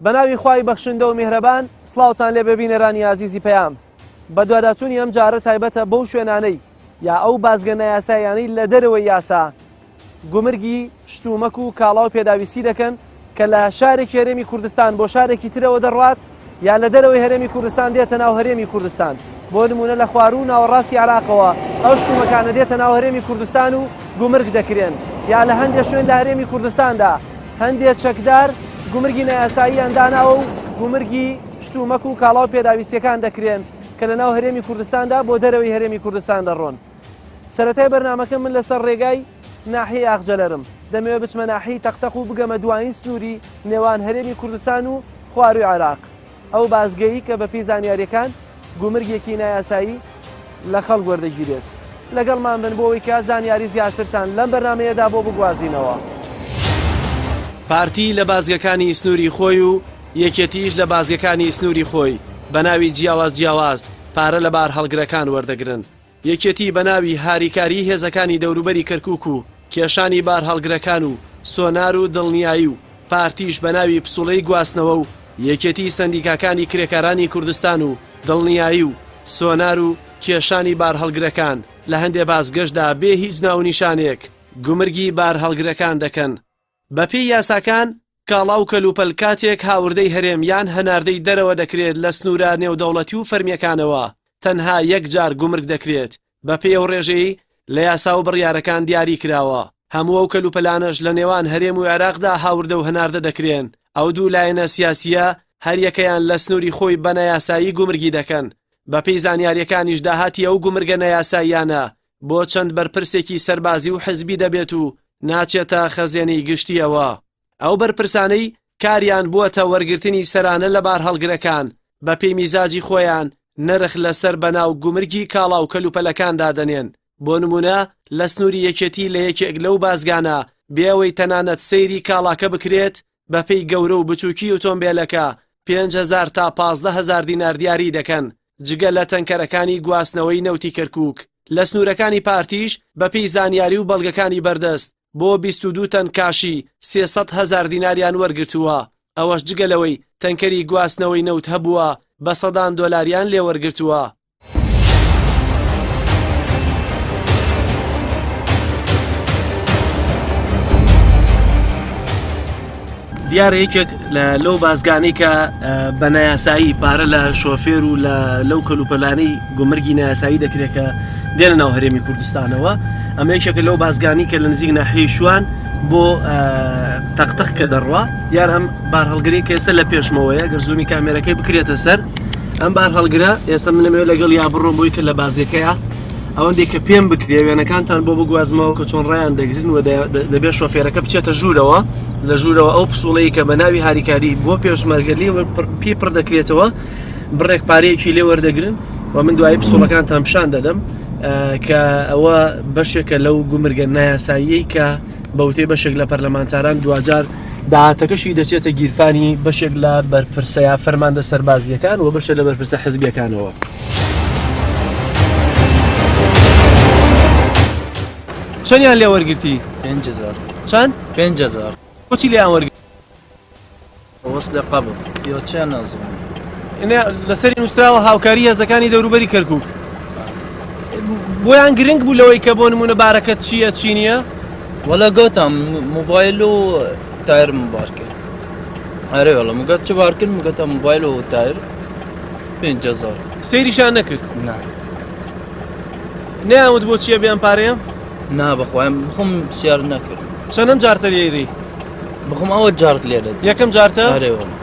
بەناوی خوای بەخشندە و میهرەبان سڵاوتان لێبێ بینەرانی ئازیزی پەیام. بەدواداچوونی ئەم جارە تایبەتە بەو شوێنانەی یا ئەو بازگە نایاساییانەی لە دەرەوەی یاسا گومرگی شتومەک و کاڵا و پێداویستی دەکەن کە لە شارێکی هەرێمی کوردستان بۆ شارێکی ترەوە دەڕوات یا لە دەرەوەی هەرێمی کوردستان دێتە ناو هەرێمی کوردستان بۆ نمونە لە خواروو و ناوەڕاستی عێراقەوە ئەو شتومەکانە دێتە ناو هەرێمی کوردستان و گومرگ دەکرێن یا لە هەندێک شوێن لە هەرێمی کوردستاندا هەندێک چەکدار گومرگی نایاساییان داناوە و گومرگی شتومەک و کاڵا و پێداویستیەکان دەکرێن کە لە ناو هەرێمی کوردستاندا بۆ دەرەوەی هەرێمی کوردستان دەڕۆن. سەرەتای بەرنامەکە من لەسەر ڕێگای ناحیەی ئاغجەلەرم، دەمەوێت بچمە ناحیەی تەقتەق و بگەمە دوایین سنووری نێوان هەرێمی کوردستان و خوارووی عێراق، ئەو بازگەی کە بەپێی زانیارییەکان گومرگێکی نایاسایی لە خەڵک وەردەگیرێت. لەگەڵمان بن بۆ ئەوەی کە زانیاری زیاترتان لەم بەرنامەیەدا بۆ بگوازینەوە. پارتی لە بازگەکانی سنووری خۆی و یەکێتیش لە بازگەکانی سنووری خۆی بە ناوی جیاواز جیاواز پارە لە بارهەڵگرەکان وەردەگرن. یەکێتی بە ناوی هاریکاریی هێزەکانی دەوروبەری کەرکوک و کێشانی بارهەڵگرەکان و سۆنار و دڵنیایی و پارتیش بە ناوی پسوڵەی گواستنەوە و یەکێتی سەندیکاکانی کرێکارانی کوردستان و دڵنیایی و سۆنار و کێشانی بارهەڵگرەکان لە هەندێ بازگەشدا بێ هیچ ناونیشانێک گومرگی بارهەڵگرەکان دەکەن. بەپێی یاساکان، کاڵا و کەلوپەل کاتێک هاوردەی هەرێم یان هەناردەی دەرەوە دەکرێت لە سنوورە نێودەوڵەتی و فەرمییەکانەوە تەنها یەک جار گومرگ دەکرێت بەپێی ئەو ڕێژەی لە یاسا و بڕیارەکان دیاری کراوە، هەموو ئەو کەلوپەلانەش لە نێوان هەرێم و عێراقدا هاوردە و هەناردە دەکرێن، ئەو دوو لایەنە سیاسییە هەریەکەیان لە سنووری خۆی بە نایاسایی گومرگی دەکەن، بەپێی زانیارییەکانیش داهاتی ئەو گومرگە نایاساییانە بۆ چەند بەرپرسێکی سەربازی و حزبی دەبێت و ناچێتە خەزێنەی گشتییەوە. ئەو بەرپرسانەی کاریان بووەتە وەرگرتنی سەرانە لە بارهەڵگرەکان، بەپێی میزاجی خۆیان نرخ لەسەر بەناو گومرگی کاڵا و کەلوپەلەکان دادەنێن، بۆ نموونە لە سنووری یەکێتی لە یەکێک لەو بازگانە بێ ئەوەی تەنانەت سەیری کاڵاکە بکرێت بەپێی گەورە و بچووکی ئۆتۆمبێلەکە 5000 تا 15000 دینار دیاری دەکەن، جگە لە تەنکەرەکانی گواستنەوەی نەوتی کەرکووک لە سنوورەکانی پارتیش بەپێی زانیاری و بەڵگەکانی بەردەست بۆ 22 تەن کاشی 300 هەزار دیناریان وەرگرتووە، ئەوەش جگە لەوەی تەنکەری گواستنەوەی نەوت هەبووە بە سەدان دۆلاریان لێوەرگرتووە. دیارە یەکێک لەو بازگانەی کە بە نایاسایی پارە لە شۆفێر و لە لەو کەلوپەلانەی گومرگی نایاسایی دەکرێت کە دێنە ناو هەرێمی کوردستانەوە ئەمە یەکێکە لەو بازگانی کە لە نزیک ناحیەی شوان بۆ تەقتەق کە دەڕوا دیار ئەم بارهەڵگری کە ئێستا لە پێشمەوەیە گەر زوومی کامێرەکەی بکرێتە سەر ئەم بارهەڵگرە ئێستا من لەمەوێت لەگەڵ یا بڕۆم بۆی کە لە بازیەکەیە ئەوەندەی کە پێم بکرێ وێنەکانتان بۆ بگوازمەوە کە چۆن ڕایان دەگرن و دەبێت شۆفێرەکە بچێتە ژوورەوە لە ژوورەوە ئەو پسوڵەی کە بە ناوی هاریکاری بۆ پێشمەرگە لێ پێ پڕ دەکرێتەوە بڕێک پارەیەکی لێ وەردەگرن و من دوایی پسوڵەکانتان پیشان دەدەم کە ئەوە بەشێکە لەو گومرگە نایاساییەی کە بەوتەی بەشێک لە پەرلەمانتاران دواجار داهاتەکەشی دەچێتە گیرفانی بەشێک لە بەرپرسە یا فەرماندە سەربازییەکان و بەشێک لە بەرپرسە حزبییەکانەوە. چەندیان لێ وەرگرتی؟ 5000. چەند؟ 5000. بۆچی لێیان وەرگرتی؟ وەسلە قەبر یا چیان نازانم. لەسەری نووسراوە هاوکاری هێزەکانی دەوروبەری کەرکوک. بۆیان گرنگ بوو لەوەی کە بۆ نمونە بارەکە چییە چی نییە؟ وەلا گوتم موبایل و تایر بار کرد ئەرێ وەڵا مگەت چ بار کرد مگەتە موبایل و تایر 5000 سەیریشان نەکرد نا نەیان وت بۆ چییە بێ ئەم پارەیە؟ نا بەخوای بخۆم پرسیار نەکرد چەندەم جارتە لێری؟ بخۆم ئەوە جارک لێرە یەکەم جارتە؟ ئەرێ وەڵا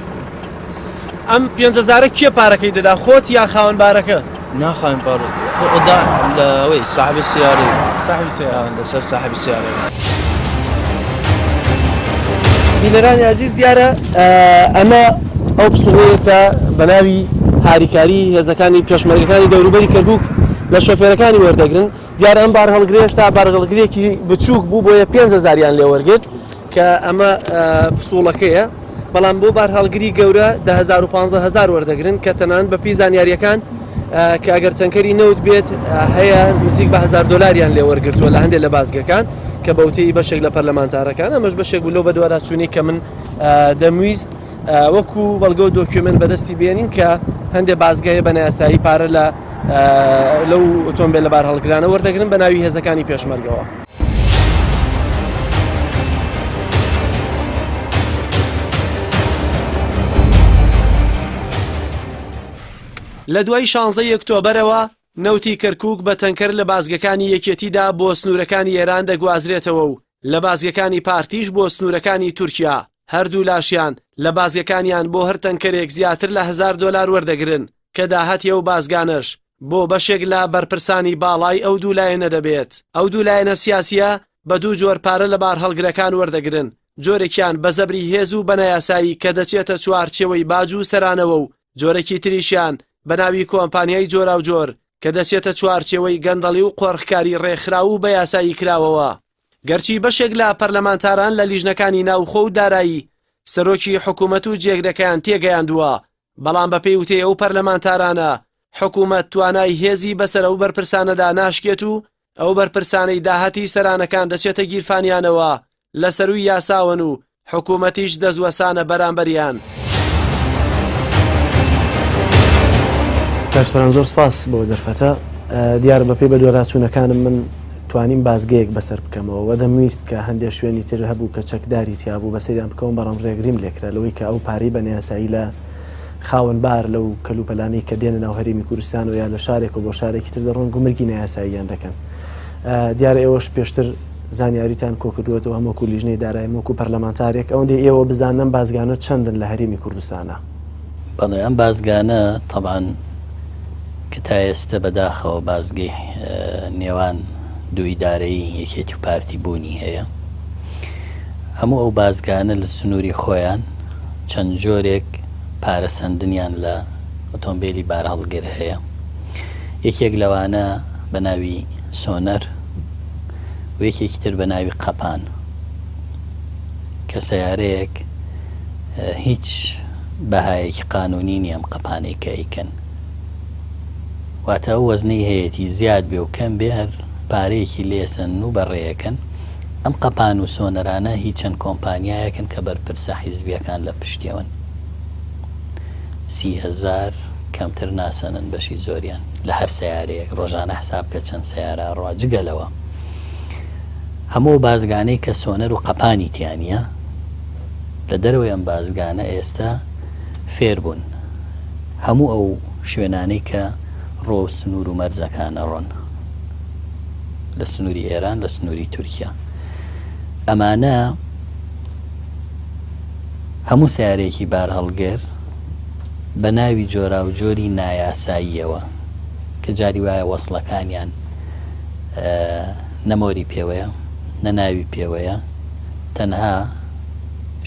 ئەم پێنج هەزارە کێ پارەکەی دەدا خۆت یا خاوەن بارەکە؟ نا خاوەن پارە خۆ دا لە ئەوەی ساحبی سیارەی ساحبی سیارە لەسەر ساحبی سیارە بینەرانی ئازیز دیارە ئەمە ئەو پسوڵەیە کە بە ناوی هاریکاری هێزەکانی پێشمەرگەکانی دەوروبەری کەرکوک لە شۆفێرەکانی وەردەگرن دیارە ئەم بارهەڵگرە هێشتا بارهەڵگرێکی بچووک بوو بۆیە 5000یان لێ وەرگرت کە ئەمە پسوڵەکەیە بەڵام بۆ بارهەڵگری گەورە 10,000 و 15,000 وەردەگرن کە تەنانەت بە پێی زانیاریەکان کە ئەگەر تەنکەری نەوت بێت هەیە نزیک بە 1000 دۆلاریان لێ وەرگرتووە لە هەندێک لە بازگەکان کە بەوتەی بەشێک لە پەرلەمانتارەکان ئەمەش بەشێک بوو لەو بەدواداچوونەی کە من دەمویست. وەکو بەڵگە و دۆکیۆمێنت بەدەستی بێنین کە هەندێ بازگە هەیە بە نایاسایی پارە لە لەو ئۆتۆمبێلە بارهەڵگرانە وەردەگرن بە ناوی هێزەکانی پێشمەرگەوە. لە دوای شانزەی ئۆکتۆبەرەوە نەوتی کەرکووک بە تەنکەر لە بازگەکانی یەکێتیدا بۆ سنوورەکانی ئێران دەگوازرێتەوە و لە بازگەکانی پارتیش بۆ سنوورەکانی تورکیا، هەردوولاشیان لە بازگەکانیان بۆ هەر تەنکەرێک زیاتر لە هەزار دۆلار وەردەگرن کە داهاتی ئەو بازگانەش بۆ بەشێک لە بەرپرسانی باڵای ئەو دوو لایەنە دەبێت. ئەو دوو لایەنە سیاسییە بە دوو جۆر پارە لە بارهەڵگرەکان وەردەگرن، جۆرێکیان بە زەبری هێز و بە نایاسایی کە دەچێتە چوارچێوەی باج و سەرانەوە و جۆرێکی تریشیان بە ناوی کۆمپانیای جۆراوجۆر کە دەچێتە چوارچێوەی گەندەڵی و قۆرخکاری ڕێکخراو و بە یاسایی کراوەوە. گەرچی بەشێک لە پەرلەمانتاران لە لیژنەکانی ناوخۆ و دارایی سەرۆکی حکوومەت و جێگرەکەیان تێگەیاندووە، بەڵام بەپێی وتەی ئەو پەرلەمانتارانە حکوومەت توانای هێزی بەسەر ئەو بەرپرسانەدا ناشکێت و ئەو بەرپرسانەی داهاتی سەرانەکان دەچێتە گیرفانیانەوە لە سەرووی یاساوەن و حکوومەتیش دەستوەسانە بەرامبەریان. کاک سۆران زۆر سپاس بۆ دەرفەتە. دیارە بەپێی بەدواداچوونەکانم من توانیم بازگەیەک بەسەر بکەمەوە و دەمویست کە هەندێک شوێنی تر هەبوو کە چەکداری تیا بوو بەسەریان بکەوم بەڵام ڕێگریم لێکرا لەوەی کە ئەو پارەی بە نایاسایی لە خاوەن بار لەو کەلوپەلانەی کە دێنە ناو هەرێمی کوردستانەوە یا لە شارێکەوە بۆ شارێکی تر دەڕۆن گومرگی نایاساییان دەکەن. دیارە ئێوەش پێشتر زانیاریتان کۆکردووەتەوە هەم وەکو لیژنەی دارایی هەم وەکو پەرلەمانتارێک ئەوەندەی ئێوە بزانن ئەم بازگانە چەندن لە هەرێمی کوردستانا؟ بەڵێ ئەم بازگانە تەبعەن کە تا ئێستە بەداخەوە بازگەی نێوان دوو ئیدارەیی یەکێتی و پارتی بوونی هەیە هەموو ئەو بازگانە لە سنووری خۆیان چەند جۆرێک پارە سەندنیان لە ئۆتۆمبیلی بارهەڵگر هەیە یەکێک لەوانە بە ناوی سۆنەر و یەکێکی تر بە ناوی قەپان کە سەیارەیەک هیچ بەهایەکی قانونی نیە ئەم قەپانەی کە ئەیکەن واتە ئەو وەزنەی هەیەتی زیاد بێ و کەم بێ هەر پارەیەکی لێسەن و بەڕێیەکەن ئەم قەپان و سۆنەرانە هی چەند کۆمپانیایەکن کە بەرپرسە حیزبیەکان لە پشتیەوەن 30هزار کەمتر ناسەنن بەشی زۆریان لە هەر سەیارەیەک ڕۆژانە حساب کە چەند سەیارە ئەڕوا جگە لەوە هەموو ئەو بازگانەی کە سۆنەر و قەپانی تیا نییە لە دەرەوەی ئەم بازگانە ئێستا فێر بوون هەموو ئەو شوێنانەی کە ڕۆ سنوور و مەرزەکان ئەڕۆن لە سنووری ئێران لە سنووری تورکیا ئەمانە هەموو سیارەیەکی بارهەڵگر بە ناوی جۆراوجۆری نایاساییەوە کە جاری وایە وەسڵەکانیان نە مۆری پێوەیە نە ناوی پێوەیە تەنها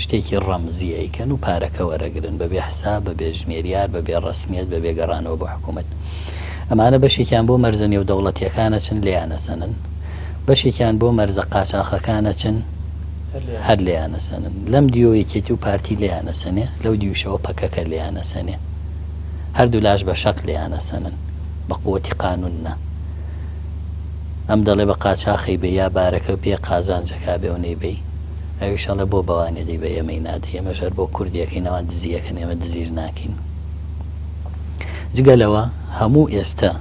شتێکی ڕەمزی ئەیکەن و پارەکە وەرەگرن بەبێ حساب بەبێ ژمێریار بەبێ ڕەسمیەت بەبێ گەڕانەوە بۆ حکوومەت ئەمانە بەشێکیان بۆ مەرزە نێودەوڵەتیەکان ئەچن لێیان ئەسەنن بەشێکیان بۆ مەرزە قاچاخەکان ئەچن هەر لێیان ئەسەنن لەم دیو یەکێتی و پارتی لێیان ئەسەنێ لەو دیوشەوە پەکەکە لێیان ئەسەنێ هەردوولاش بە شەق لێیان ئەسەنن بە قوتی قانون نا ئەم دەڵێ بە قاچاخی بێ یا بارەکە پێ قازانجەکا بێ و نەیبەی ئەویش ئەڵێ بۆ بەوانێ دەی بە ئێمەی نادەی ئێمەش هەر بۆ کوردیەکەین ئەوان دزیەکەن ئێمە دزیش ناکەین جگە لەوە هەموو ئێستە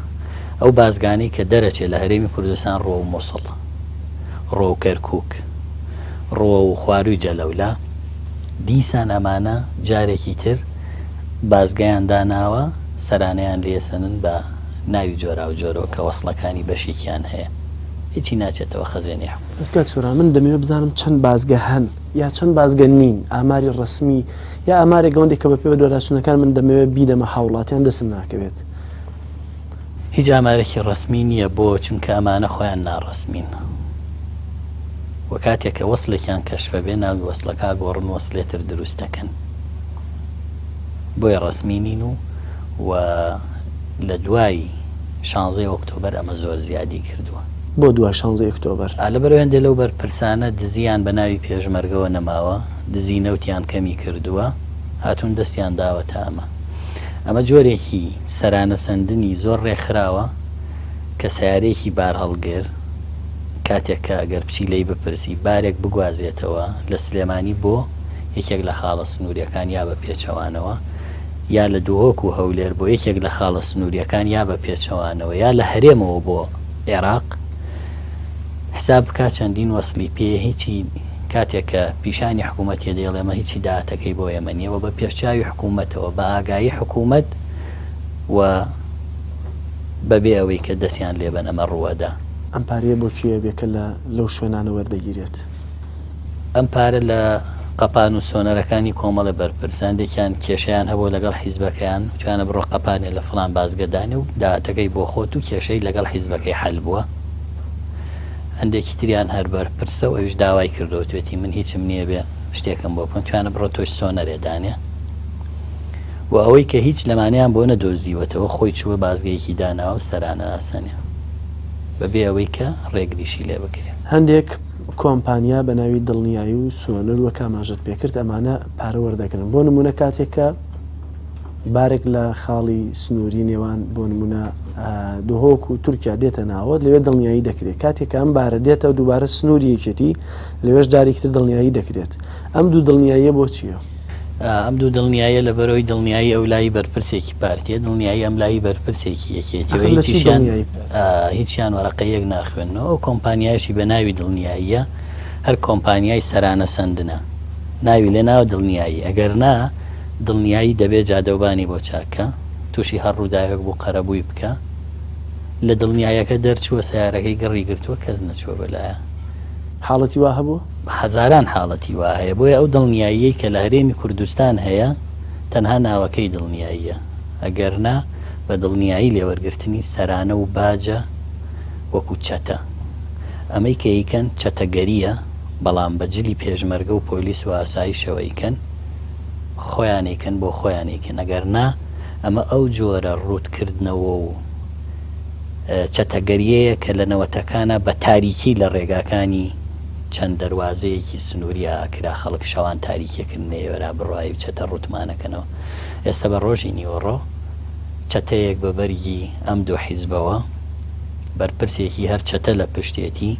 ئەو بازگانەی کە دەرەچێ لە هەرێمی کوردستان ڕووەو موسڵ ڕووەو کەرکوک ڕووەو خوارووی جەلەولا دیسان ئەمانە جارێکی تر بازگەیان داناوە سەرانەیان لێسەنن بە ناوی جۆراوجۆرەوە کە وەسڵەکانی بەشێکیان هەیە هیچی ناچێتەوە خەزێنەی حکومەت. بەس کاک سۆران من دەمەوێت بزانم چەند بازگە هەن یا چەند بازگە نین ئاماری ڕەسمی یا ئامارێک ئەوەندەی کە بەپێ بەدواداچوونەکان من دەمەوێت بیدەمە هاوڵاتیان دەستم ناکەوێت. هیچ ئامارێکی ڕەسمی نییە بۆ چونکە ئەمانە خۆیان ناڕەسمین و کاتێک کە وەسلێکیان کەشفەبێ ناوی وەسلەکە ئەگۆڕن وەسلێ تر دروست دەکەن بۆیە ڕەسمی نین و و لە دوای شانزەی ئۆکتۆبەر ئەمە زۆر زیادی کردووە. بۆ دوای شانزەی ئۆکتۆبەر؟ ئا لەبەرئەوەی هەندێ لەو بەرپرسانە دزییان بە ناوی پێشمەرگەوە نەماوە، دزی نەوتیان کەمی کردووە، هاتوون دەستیان داوەتە ئەمە. ئەمە جۆرێکی سەرانە سەندنی زۆر ڕێکخراوە کە سەیارەیەکی بارهەڵگر کاتێک کە ئەگەر بچی لێی بپرسی بارێک بگوازێتەوە لە سلێمانی بۆ. یەکێک لە خاڵە سنووریەکان یا بە پێچەوانەوە، یا لە دهۆک و هەولێر بۆ یەکێک لە خاڵە سنووریەکان یا بە پێچەوانەوە، یا لە هەرێمەوە بۆ عێراق، حساب بکا چەندین وەسڵی پێیە هیچی کاتێک کە پیشانی حکوومەت یە دەیڵێ ئەمە هیچی داهاتەکەی بۆ ئێمە نییە و بە پێشچاوی حکوومەتەوە بە ئاگایی حکوومەت و بەبێ ئەوەی کە دەستیان لێبەن ئەمە ڕووەدا. ئەم پارەیە بۆ کێیە بێ کە لە لەو شوێنانە وەردەگیرێت؟ ئەم پارە لە قەپان و سۆنەرەکانی کۆمەڵێ بەرپرس، هەندێکیان کێشەیان هەبووە لەگەڵ حیزبەکەیان، وتویانە بڕۆ قەپانێ لە فڵان بازگە دانێ و داهاتەکەی بۆ خۆت و کێشەی لەگەڵ حیزبەکەی حەل بووە. هەندێکی تریان هەر بەرپرسە و ئەویش داوای کردووە وتوێتی من هیچم نییە بێ شتێکم بۆ بکەن، وتویانە بڕۆ تۆش سۆنەرێ دانێ و ئەوەی کە هیچ لەمانەیان بۆ نەدۆزیوەتەوە خۆی چووە بازگەیەکی داناوە و سەرانە ئەسەنێ بەبێ ئەوەی کە ڕێگریشی لێ بکرێ. هەندێک کۆمپانیا بە ناوی دڵنیایی و سۆنەر وەک ئاماژەت پێکرد ئەمانە پارە وەردەگرن بۆ نمونە کاتێک کە بارێک لە خاڵی سنووری نێوان بۆ نمونە دهۆک و تورکیا دێتە ناوە لەوێ دڵنیایی دەکرێت کاتێک ئەم بارە دێتەوە دووبارە سنووری یەکێتی لەوێش جارێکتر دڵنیایی دەکرێت ئەم دوو دڵنیاییە بۆ چییە؟ ئەم دوو دڵنیاییە لەبەرئەوەی دڵنیایی ئەولای بەرپرسێکی پارتیە دڵنیایی ئەملای بەرپرسێکی یەکێتی و هیچیشیان هیچیان وەرەقەی یەک ناخوێننەوە ئەو کۆمپانیایشی بە ناوی دڵنیاییە هەر کۆمپانیای سەرانە سەندنە ناوی لێ ناوە دڵنیایی ئەگەر نا دڵنیایی دەبێ جادەوبانی بۆ چاککە تووشی هەر ڕووداوێک بوو قەرەبووی بکە لە دڵنیایەکە دەرچووە سەیارەکەی گڕی گرتووە کەس نەچووە بەلایە. حاڵەتی وا هەبووە؟ هەزاران حاڵەتی وا هەیە، بۆیە ئەو دڵنیاییەی کە لە هەرێمی کوردستان هەیە تەنها ناوەکەی دڵنیاییە، ئەگەرنا بە دڵنیایی لێوەرگرتنی سەرانە و باجە وەکو چەتە. ئەمەی کە ئەیکەن چەتەگەرییە، بەڵام بە جلی پێشمەرگە و پۆلیس و ئاسایشەوە ئەیکەن، خۆیان ئەیکەن بۆ خۆیان ئەیکەن، ئەگەرنا ئەمە ئەو جۆرە ڕووتکردنەوە و چەتەگەرییەیە کە لە نەوەتەکانا بە تاریکی لە ڕێگاکانی چەند دەروازەیەکی سنووریا ئەکرا خەڵک شەوان تاریکیەکرد نەیەوێرا بڕای و چەتە ڕووتمانەکەنەوە ئێستا بە ڕۆژی نیوەڕۆ چەتەیەک بە بەرگی ئەم دوو حیزبەوە بەرپرسێکی هەر چەتە لە پشتێتی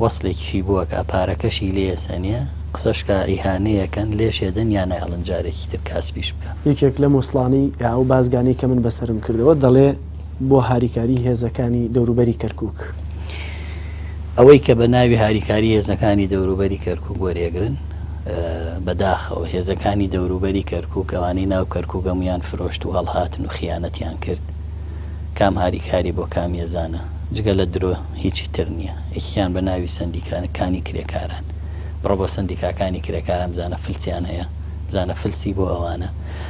وەسلێکیشی بووەکا پارەکەشی لێ سەنێ قسەشکا ئیهانەیەکەن لێشێدەن یا نایەڵن جارێکی تر کاسبیش بکا. یەکێک لەم وەسڵانەی یا ئەو بازگانەی کە من بەسەرم کردەوە دەڵێ بۆ هاریکاری هێزەکانی دەوروبەری کەرکوک. ئەوەی کە بە ناوی هاریکاری هێزەکانی دەوروبەری کەرکوک وەریەگرن، بە داخەوە هێزەکانی دەوروبەری کەرکوک ئەوانەی ناو کەرکوک هەموویان فرۆشت و هەڵهاتن و خیانەتیان کرد، کام هاریکاری بۆ کام ێزانە؟ جگە لە درۆ هیچی تر نییە. یەکیان بە ناوی سەندیکاکانی کرێکاران. بڕۆ بۆ سەندیکاکانی کرێکاران بزانە فلسیان هەیە، بزانە فلسی بۆ ئەوانە.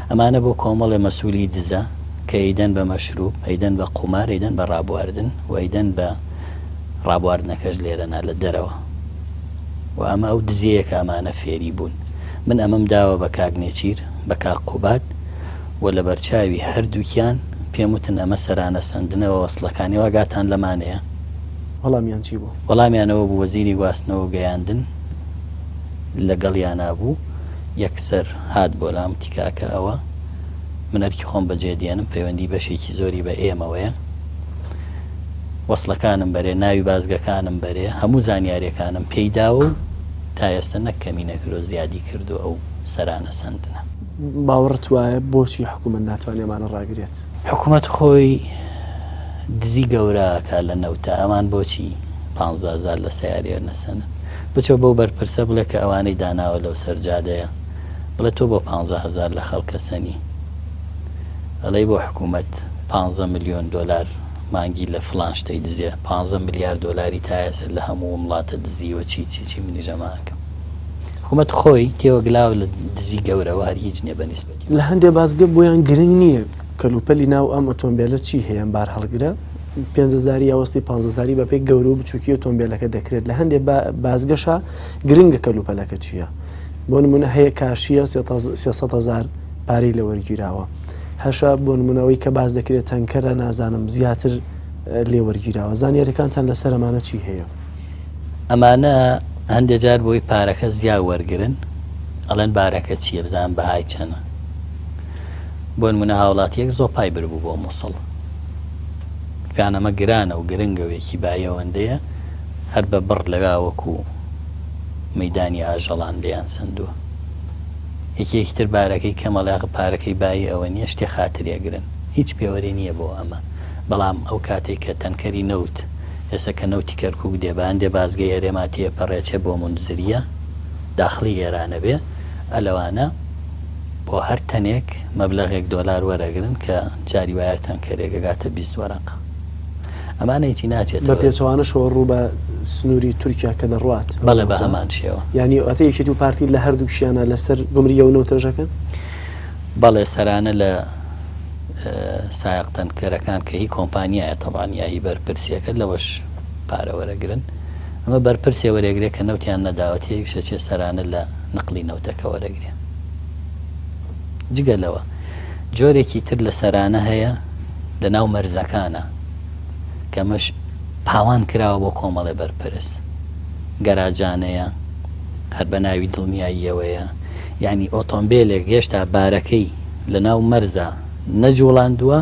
ئەمانە بۆ کۆمەڵێ مەسولی دزە کە ئەیدەن بە مەشروب، ئەیدەن بە قومار، ئەیدەن بە ڕابواردن و ئەیدەن بە ڕابواردنەکەش لێرە نا لە دەرەوە و ئەمە ئەو دزیەیە کە ئەمانە فێری بوون. من ئەمەم داوە بە کاک نێچیر، بە کاک قوباد و لەبەرچاوی هەردووکیان پێم وتن ئەمە سەرانە سەندنە و وەسڵەکانی و ئاگاتان لەمانەیە؟ وەڵامیان چی بوو؟ وەڵامیان ئەوە بوو وەزیری گواستنەوە و گەیاندن لەگەڵیانا بوو، یەکسەر هات بۆ لام وتی کاکە ئەوە من ئەرکی خۆم بەجێ دێنم پەیوەندی بەشێکی زۆری بە ئێمەوەیە وەسڵەکانم بەرێ ناوی بازگەکانم بەرێ هەموو زانیاریەکانم پێی داوە و تا ئێستا نەک کەمی نەکردوە زیادی کردوە ئەو سەرانە سەندنە. باوەڕت وایە بۆچی حکومەت ناتوانێ ئەمانە ڕاگرێت؟ حکومەت خۆی دزی گەورە ئەکا لە نەوتا ئەوان بۆچی پانزەهەزار لە سەیارەیە نەسەنن بچۆ بەو بەرپرسە بڵێ کە ئەوانەی داناوە لەو سەر جادەیە بڵێ تۆ بۆ 15 هەزار لە خەڵکە سەنی ئەڵێی بۆ حکوومەت پانزە ملیۆن دۆلار مانگی لە فڵان شتەی دزێ پانزە ملیار دۆلاری تا ئێستا لە هەموو وڵاتە دزیوە چی چی چی منیش ئەمە ئەکەم حکوومەت خۆی تێوەگلاوە لە دزی گەورەوە هەر هیچ نییە بە نیسبەتی لە هەندێ بازگە بۆیان گرنگ نییە کەلوپەلی ناو ئەم ئۆتۆمبێلە چی هەیە ئەم بارهەڵگرە پێنج هەزاری یا وەستی پانزە هەزاری بەپێی گەورە و بچووکی ئۆتۆمبێلەکە دەکرێت لە هەندێ بازگەشا گرنگە کەلوپەلەکە چییە بۆ نمونە هەیە کاشیە 300 هەزار پارەی لە وەرگیراوە هەشە بۆ نمونەوەی کە باس دەکرێت تەنکەرە نازانم زیاتر لێ وەرگیراوە زانیاریەکانتان لەسەر ئەمانە چی هەیە؟ ئەمانە هەندێ جار بۆی پارەکە زیا وەرگرن ئەڵێن بارەکە چییە بزانن بەهای چەنە بۆ نمونە هاوڵاتیەک زۆپای بربوو بۆ موسڵ پێیان ئەمە گرانە و گرنگە و یەکی بایی ئەوەندەیە هەر بە بڕ لەویا وەکو مەیدانی ئاژەڵان لێیان سەندووە. یەکێکی تر بارەکەی کەمە ئەڵێ ئاخ پارەکەی بایی ئەوە نیە شتێ خاتری ئەگرن هیچ پێوەرێ نیە بۆ ئەمە بەڵام ئەو کاتەی کە تەنکەری نەوت ئێستا کە نەوتی کەرکوک دێ بە هەندێ بازگەی هەرێما تێپەڕێ چێ بۆ مونزریە داخڵی ئێرانە بێ ئەلەوانە بۆ هەر تەنێک مەبلەغێک دۆلار وەرەگرن کە جاری وایە هەر تەنکەرێک ئەگاتە 20 وەرەقە ئەمانە هیچی ناچێتەوە. بە پێچەوانەشەوە ڕوو بە سنووری تورکیا کە دەڕوات. بەڵێ بە هەمان شێوە. یانی واتە یەکێتی و پارتی لە هەردووکشیانە لەسەر گومرگی ئەو نەوتەش ئەکەن؟ بەڵێ سەرانە لە سایەق تەنکەرەکان کە هی کۆمپانیایە تەبعەن یا هی بەرپرسێکە لەوەش پارە وەرەگرن ئەمە بەرپرسێ وەرێگرێ کە نەوتیان نەداوەتێ ئەویش ئەچێ سەرانە لە نقلی نەوتەکە وەرەگرێ جگە لەوە جۆرێکی تر لە سەرانە هەیە لە ناو مەرزەکانە کە ئەمەش پاوان کراوە بۆ کۆمەڵێ بەرپرس گەراجانەیە هەر بە ناوی دڵنیاییەوەیە یانی ئۆتۆمبێلێک هێشتا بارەکەی لە ناو مەرزا نەجوڵاندووە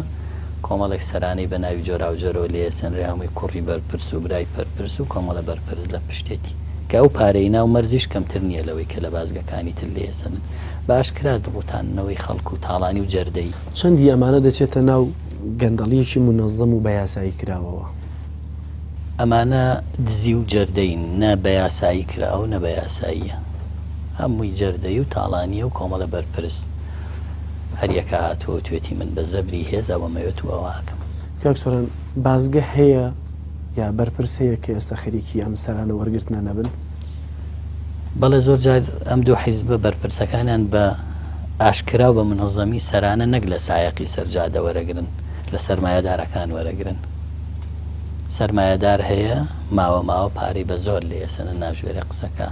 کۆمەڵێک سەرانەی بە ناوی جۆراوجۆرەوە لێ ئەسەنرێ هەمووی کوڕی بەرپرس و برای پەرپرس و کۆمەڵە بەرپرس لە پشتێتی کە ئەو پارەی ناو مەرزیش کەمتر نییە لەوەی کە لە بازگەکانی تر لێ ئەسەنن بە ئاشکرا ڕووتاندنەوەی خەڵک و تاڵانی و جەردەیی. چەندی ئەمانە دەچێتە ناو گەندەڵییەکی مونەزەم و بە یاسایی کراوەوە؟ ئەمانە دزی و جەردەین، نە بە یاسایی کراوە و نە بە یاساییە. هەمووی جەردەیی و تاڵانییە و کۆمەڵە بەرپرس هەر یەکە هاتووە وتوێتی من بە زەبری هێز ئەوەمەوێت و ئەوە ئەکەم. کاک سۆران، بازگە هەیە یا بەرپرس هەیە کە ئێستا خەریکی ئەم سەرانە وەرگرتنە نەبن؟ بەڵێ زۆر جار ئەم دوو حیزبە بەرپرسەکانیان بە ئاشکرا و بە منەزەمی سەرانە نەک لە سایەقی سەر جادە وەرەگرن لە سەرمایەدارەکان وەرەگرن. سەرمایەدار هەیە ماوە ماوە پارەی بە زۆر لێ ئەسەنن ناژوێرێ قسە کا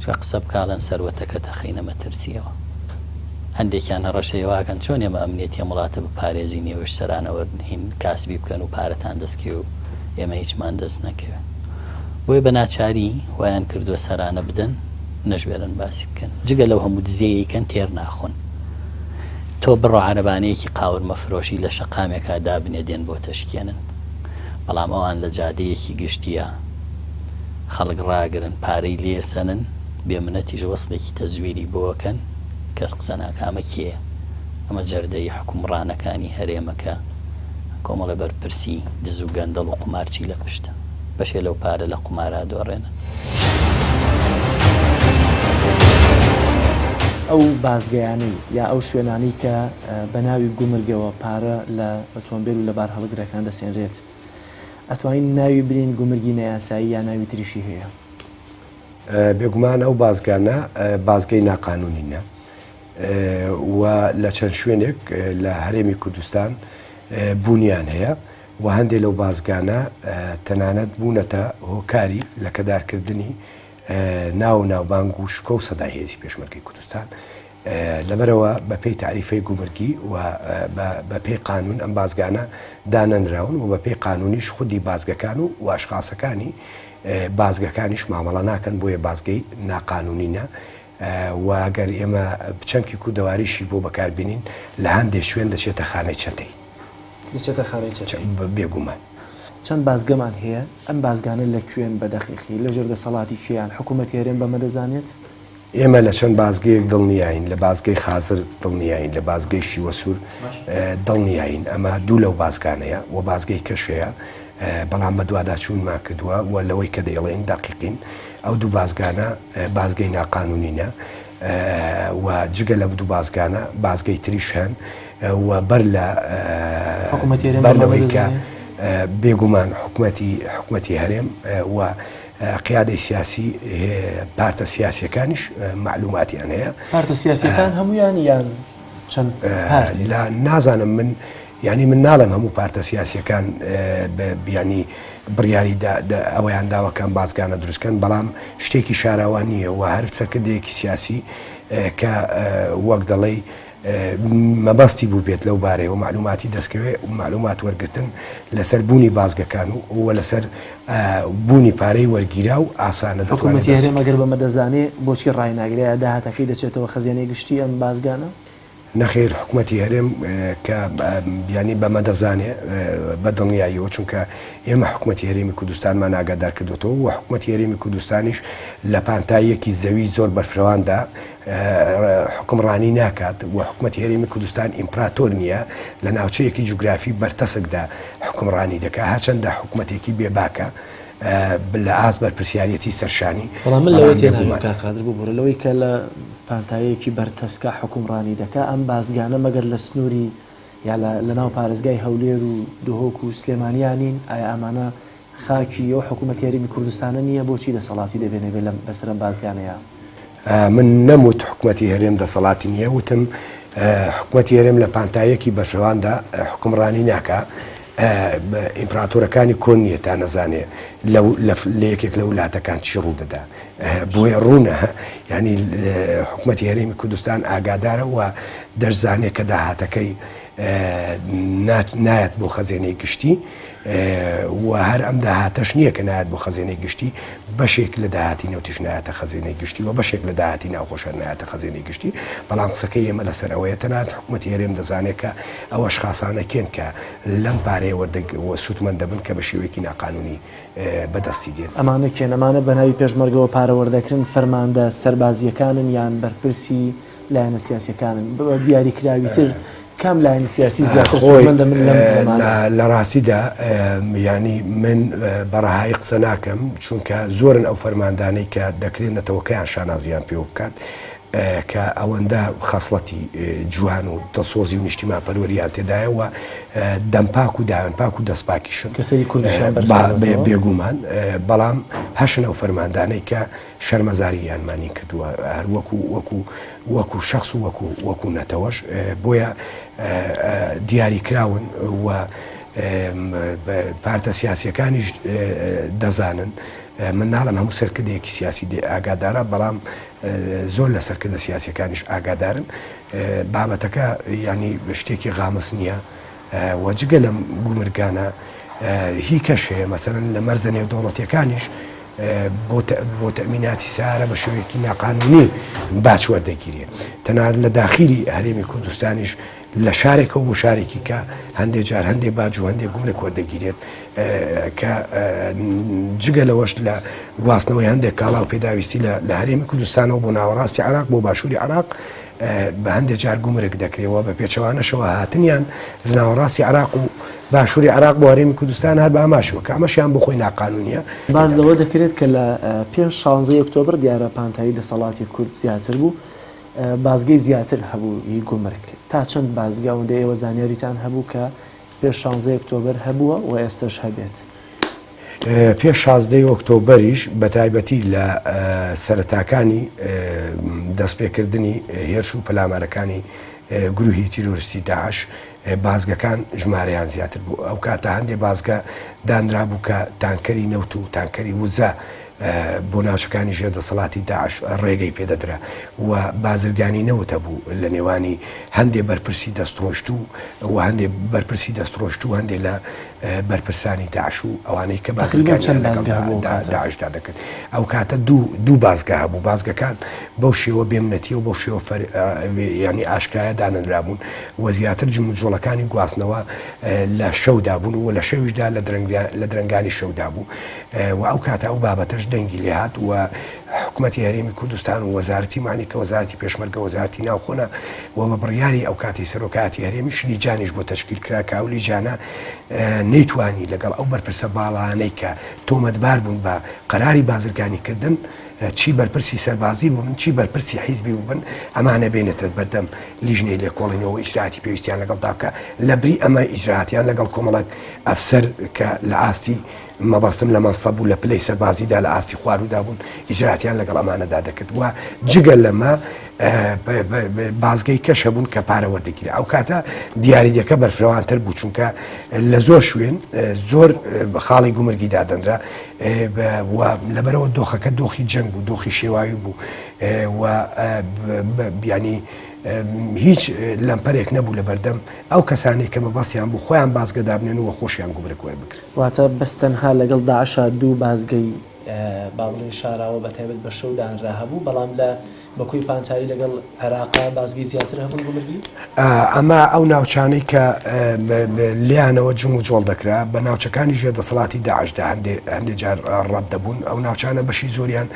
چونکە قسە بکا ئەڵێن سەروەتەکەت ئەخەینە مەترسیەوە هەندێکیان هەڕەشەی وا ئەکەن چۆن ئێمە ئەمنیەتی ئەم وڵاتە بپارێزین ئێوەش سەرانە وەرن هین کاسبی بکەن و پارەتان دەست کەوێ و ئێمە هیچمان دەست نەکەوێ بۆیە بە ناچاری وایان کردووە سەرانە بدەن نەژوێرن باسی بکەن جگە لەو هەموو دزیەی ئەیکەن تێر ناخۆن تۆ بڕۆ عەرەبانەیەکی قاورمە فرۆشی لە شەقامێکا دابنێ دێن بۆت ئەشکێنن بەڵام ئەوان لە جادەیەکی گشتیا خەڵک ڕاگرن پارەی لێ سەنن بێ منەتیش وەسڵێکی تەزویری بۆ ئەکەن کەس قسە ناکا ئەمە کێیە ئەمە جەردەی حوکمڕانەکانی هەرێمە کە کۆمەڵێ بەرپرسی دز و گەندەڵ و قومارچی لە پشتە بەشێ لەو پارە لە قومارا دۆڕێنن. ئەو بازگەیانەی یا ئەو شوێنانەی کە بە ناوی گومرگەوە پارە لە ئۆتۆمبێل و لە بارهەڵگرەکان دەسێنرێت، ئەتوانین ناوی بنێین گومرگی نایاسایی یا ناوی تریشی هەیە؟ بێگومان ئەو بازگانە بازگەی ناقانونینە و لە چەند شوێنێک لە هەرێمی کوردستان بوونیان هەیە و هەندێک لەو بازگانە تەنانەت بوونەتە هۆکاری لەکەدارکردنی ناو و ناوبانگ و شکۆ و سەدای هێزی پێشمەرگەی کوردستان. لەبەرئەوە بە پێی تەعریفەی گومرگی و بە پێی قانوون ئەم بازگانە دانەنراون و بە پێی قانوونیش خودی بازگەکان و و ئەشخاسەکانی بازگەکانیش مامەڵە ناکەن بۆیە بازگەی ناقانوونینە و گەر ئێمە چەمکی کوردەواریشی بۆ بەکار بێنین لە هەندێ شوێن دەچێتە خانەی چەتەی. دەچێتە خانەی چەتەی. بێگومان. چەند بازگەمان هەیە؟ ئەم بازگانە لە کوێن بە دەقیقی؟ لە ژێر دەسەڵاتی کێیان؟ حکوومەتی هەرێم بەمە دەزانێت؟ ئێمە لە چەند بازگەیەک دڵنیاین، لە بازگەی خازر دڵنیاین، لە بازگەی شیوەسوور دڵنیاین، ئەمە دوو لەو بازگانەیە و بازگەی کەش هەیە، بەڵام بەدواداچوونمان کردووە و لەوەی کە دەیڵێین دەقیقین، ئەو دوو بازگانە بازگەی ناقانوونینە و جگە لەم دوو بازگانە بازگەی تریش هەن و بەر لە بەر لەوەی کە بێگومان حکومەتی حکومەتی هەرێم و قیادەی سیاسی پارتە سیاسیەکانیش مەعلوماتیان هەیە. پارتە سیاسیەکان هەموویان یان چەند پارتێک؟ لە نازانم من یانی من ناڵێم هەموو پارتە سیاسیەکان بیانی بڕیاری ئەوەیان داوە کە ئەم بازگانە دروستکەن بەڵام شتێکی شاراوە نییە و هەر سەرکردەیەکی سیاسی کە وەک دەڵێی مەبەستی بووبێت لەو بارەیەوە مەعلوماتی دەستکەوێ و مەعلومات وەرگرتن لەسەر بوونی بازگەکان و و لەسەر بوونی پارەی وەرگیراو ئاسانە دەتوانێت حکوومەتی دەستی هەرێم ئەگەر بەمە دەزانێ بۆچی ڕایناگرێ؟ ئایا داهاتەکەی دەچێتەوە خەزێنەی گشتی ئەم بازگانە؟ نەخێر حکومەتی هەرێم کە یانی بەمە دەزانێ بە دڵنیاییەوە چونکە ئێمە حکومەتی هەرێمی کوردستانمان ئاگادار کردوێتەوە و حکومەتی هەرێمی کوردستانیش لە پانتاییەکی زەوی زۆر بەرفرەواندا حکومڕانی ناکات و حکومەتی هەرێمی کوردستان ئیمپراتۆر نییە لە ناوچەیەکی جوگرافی بەرتەسکدا حکومڕانی دەکات هەرچەندە حکومەتێکی بێباکە لە ئاست بەرپرسیارەتی سەرشانی. بەڵام من لەوە تێناگەم کاک قادر ببورە لەوەی کە لە پانتاییەکی بەرتەسکا حوکمڕانی دەکا ئەم بازگانە مەگەر لە سنووری یا لە لەناو پارێزگای هەولێر و دهۆک و سلێمانیا نین ئایا ئەمانە خاکی ئەو حکوومەتی هەرێمی کوردستانە نییە بۆچی دەسەڵاتی دەبێ نەبێ لەم بەسەر ئەم بازگانەیا؟ من نەموت حکومەتی هەرێم دەسەڵاتی نییە وتم حکومەتی هەرێم لە پانتاییەکی بەرفرەواندا حوکمڕانی ناکا ئیمپراتۆرەکانی کۆن نییە تا نەزانێ لە یەکێک لە ولاتەکان چی ڕوو دەدا بۆیە ڕوونە ینی حکوومەتی هەرێمی کوردستان ئاگادارە و دەشزانێ کە داهاتەکەی نایەت بۆ خەزێنەی گشتی و هەر ئەم داهاتەش نییە کە نایەت بۆ خەزێنەی گشتی، بەشێک لە داهاتی نەوتیش نایەتە خەزێنەی گشتی و بەشێک لە داهاتی ناوخۆش هەر نایەتە خەزێنەی گشتی، بەڵام قسەکەی ئێمە لەسەر ئەوەیە تەنانەت حکومەتی هەرێم دەزانێت کە ئەو ئەشخاسانە کێن کە لەم پارەیە وەردەگ و سوودمەند دەبن کە بە شێوەیەکی ناقانوونی بەدەستی دێن. ئەمانە کێن؟ ئەمانە بەناوی پێشمەرگەوە پارە وەردەگرن، فەرماندە سەربازییەکانن یان بەرپرسی لایەنە سیاسیەکانن بە دیاریکراویتر کام لایەنی سیاسی زیاتر خۆی سوودمەندە من لەم لەمانە؟ لە ڕاستیدا یانی من بە ڕەهایی قسە ناکەم چونکە زۆرن ئەو فەرماندانەی کە دەکرێت نەتەوەکەیان شانازیان پێوە بکات کە ئەوەندە خەسڵەتی جوان و دڵسۆزی و نیشتیمانپەروەریان تێدایە و دەمپاک و داوێن پاک و دەستپاکیشن کە سەری کوردیشیان بەرز کردۆتەوە. بێگومان بەڵام هەشن ئەو فەرماندانەی کە شەرمەزاری یانمانی کردووە هەر وەکو وەکو وەکو شەخس و وەکو وەکو نەتەوەش بۆیە دیاری کراون و پارتە سیاسیەکانیش دەزانن من ناڵم هەموو سەرکردەیەکی سیاسی ئاگادارە بەڵام زۆر لە سەرکردە سیاسەکانیش ئاگادارن بابەتەکە ینی شتێکی غامز نییە و جگە لەم گومرگانە هی کەش هەیە مەسەلەن لە مەرزە نێودەوڵەتیەکانیش بۆ تەمیناتی سارە بە شێوەیەکی ناقانونی باج وەردەگیرێ تەنانەت لە داخیلی هەرێمی کوردستانیش لە شارێکەوە بۆ شارێکی کە هەندێک جار هەندێک باج و هەندێک گومرک وەردەگیرێت کە جگە لەوەش لە گواستنەوەی هەندێک کاڵا و پێداویستی لە هەرێمی کوردستانەوە بۆ ناوەڕاستی عراق بۆ باشووری عراق بە هەندێ جار گومرگ دەکرێ و بە پێچەوانەشەوە هاتنیان لە ناوەڕاستی عێراق و باشووری عێراق بۆ هەرێمی کوردستان هەر بە هەمان شێوە کە ئەمەشیان بۆ خۆی ناقانوونییە. باس لەوە دەکرێت کە لە پێش شانزەی ئۆکتۆبر دیارە پانتایی دەسەڵاتی کورد زیاتر بوو، بازگەی زیاتر هەبوو هی گومرگ. تا چەند بازگە ئەوەندە ئێوە زانیاریتان هەبوو کە پێش شانزەی ئۆکتۆبر هەبووە و ئێستەش هەبێت؟ پێش شازدەی ئۆکتۆبەریش بەتایبەتی لە سەرەتاکانی دەستپێکردنی هێرش و پەلامارەکانی گروهی تیرۆریستی داعش بازگەکان ژمارەیان زیاتر بوو ئەو کاتە هەندێ بازگە دانرابوو کە تانکەری نەوت و تانکەری وزە بۆ ناوچەکانی ژێر دەسەڵاتی داعش ڕێگەی پێدەدرا و بازرگانی نەوت هەبوو لە نێوانی هەندێ بەرپرسی دەستڕۆیشتوو و هەندێ بەرپرسی دەستڕۆیشتوو هەندێ لە بەرپرسانی داعش و ئەوانەی کە تەقریبەن بازرگانیان چەند لەگەڵ بازگە هەبوو ئەو کاتە؟ داعشدا دەکرد ئەو کاتە دوو دوو بازگە هەبوو بازگەکان بەو شێوە بێمنەتی و بەو شێوە فەر یانی ئاشکرایە دانەنرابوون و زیاتر جموجۆڵەکانی گواستنەوە لە شەودا بوون و لە شەویشدا لە درەنگ لە درەنگانی شەودا بوو و ئەو کاتە ئەو بابەتەش دەنگی لێهات و حکومەتی هەرێمی کوردستان و وەزارەتی مانی کە وەزارەتی پێشمەرگە وەزارەتی ناوخۆنە و بە بڕیاری ئەو کاتی سەرۆکایەتی هەرێمیش لیجانیش بۆ تەشکیل کرا کە ئەو لیجانە نەیتوانی لەگەڵ ئەو بەرپرسە باڵانەی کە تۆمەتبار بوون بە قەراری بازرگانی کردن چی بەرپرسی سەربازی بوون چی بەرپرسی حیزبی بوون ئەمانە بێنێتە بەردەم لیژنەی لێکۆڵینەوە ئیجرائاتی پێویستیان لەگەڵدا بکە لەبری ئەمە ئیجرائاتیان لەگەڵ کۆمەڵێک ئەفسەر کە لە ئاستی مەبەستم لە مەنسەب و لە پلەی سەربازیدا لە ئاستی خوارودا بوون ئیجراتیان لەگەڵ ئەمانەدا دەکرد و جگە لەمە بازگەی کەش هەبوون کە پارە وەردەگیرا ئەو کاتە دیاریدەکە بەرفرەوانتر بوو چونکە لە زۆر شوێن زۆر خاڵی گومرگی دادەنرا و لەبەرەوە دۆخەکە دۆخی جەنگ بوو دۆخی شێواوی بوو و بیانی هیچ لەمپەرێک نەبوو لە بەردەم ئەو کەسانەی کە مەبەستیان بوو خۆیان بازگە دابنێن و خۆشیان گومرگ وەربگرن. واتە بەس تەنها لەگەڵ داعشا دوو بازگەی با بڵێین شاراوە بە تایبەت بە شەو دانرا هەبوو بەڵام لە. بە کۆی پانتایی لەگەڵ عێراقا بازگەی زیاتر هەبوون گومرگی؟ ئەمە ئەو ناوچانەی کە لێیانەوە جموجۆڵ دەکرا بە ناوچەکانی ژێر دەسەڵاتی داعشدا هەندێ هەندێ جار ڕەت دەبوون ئەو ناوچانە بەشی زۆریان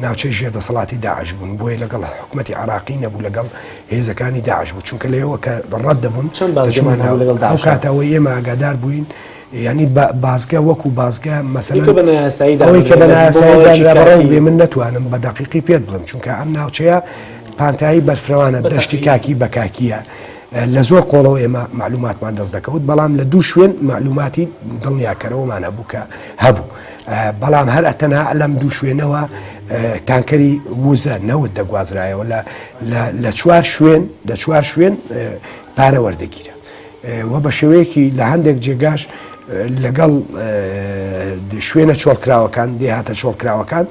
ناوچەی ژێر دەسەڵاتی داعش بوون بۆیە لەگەڵ حکومەتی عێراقی نەبوو لەگەڵ هێزەکانی داعش بوو چونکە لەوێوە کە ڕەت دەبوون چەند بازگەمان هەبوو لەگەڵ ئەو داعشا؟ کاتە ئەوەی ئێمە ئاگادار بووین یانی بازگە وەکو بازگە مەسەلەن ئەوەی کە بە نایاسایی ئەوەی کە بە دانرا بۆ نایاسایی ماوەیەکی دانرا بەڕێوە کاتی بێ من نەتوانم بە دەقیقی پێت بڵێم چونکە ئەم ناوچەیە پانتایی بەرفرەوانە بە دەشتی تەقریب کاکی بە کاکیە لە زۆر قۆڵەوە ئێمە مەعلوماتمان دەست دەکەوت بەڵام لە دوو شوێن مەعلوماتی دڵنیاکەرەوەمان هەبوو کە هەبوو بەڵام هەر تەنها لەم دوو شوێنەوە تانکەری وزە نەوت دەگوازرایەوە لە لە چوار شوێن لە چوار شوێن پارە وەردەگیرا. و بە شێوەیەکی لە هەندێک جێگاش لەگەڵ شوێنە چۆڵکراوەکان دێهاتە چۆڵکراوەکان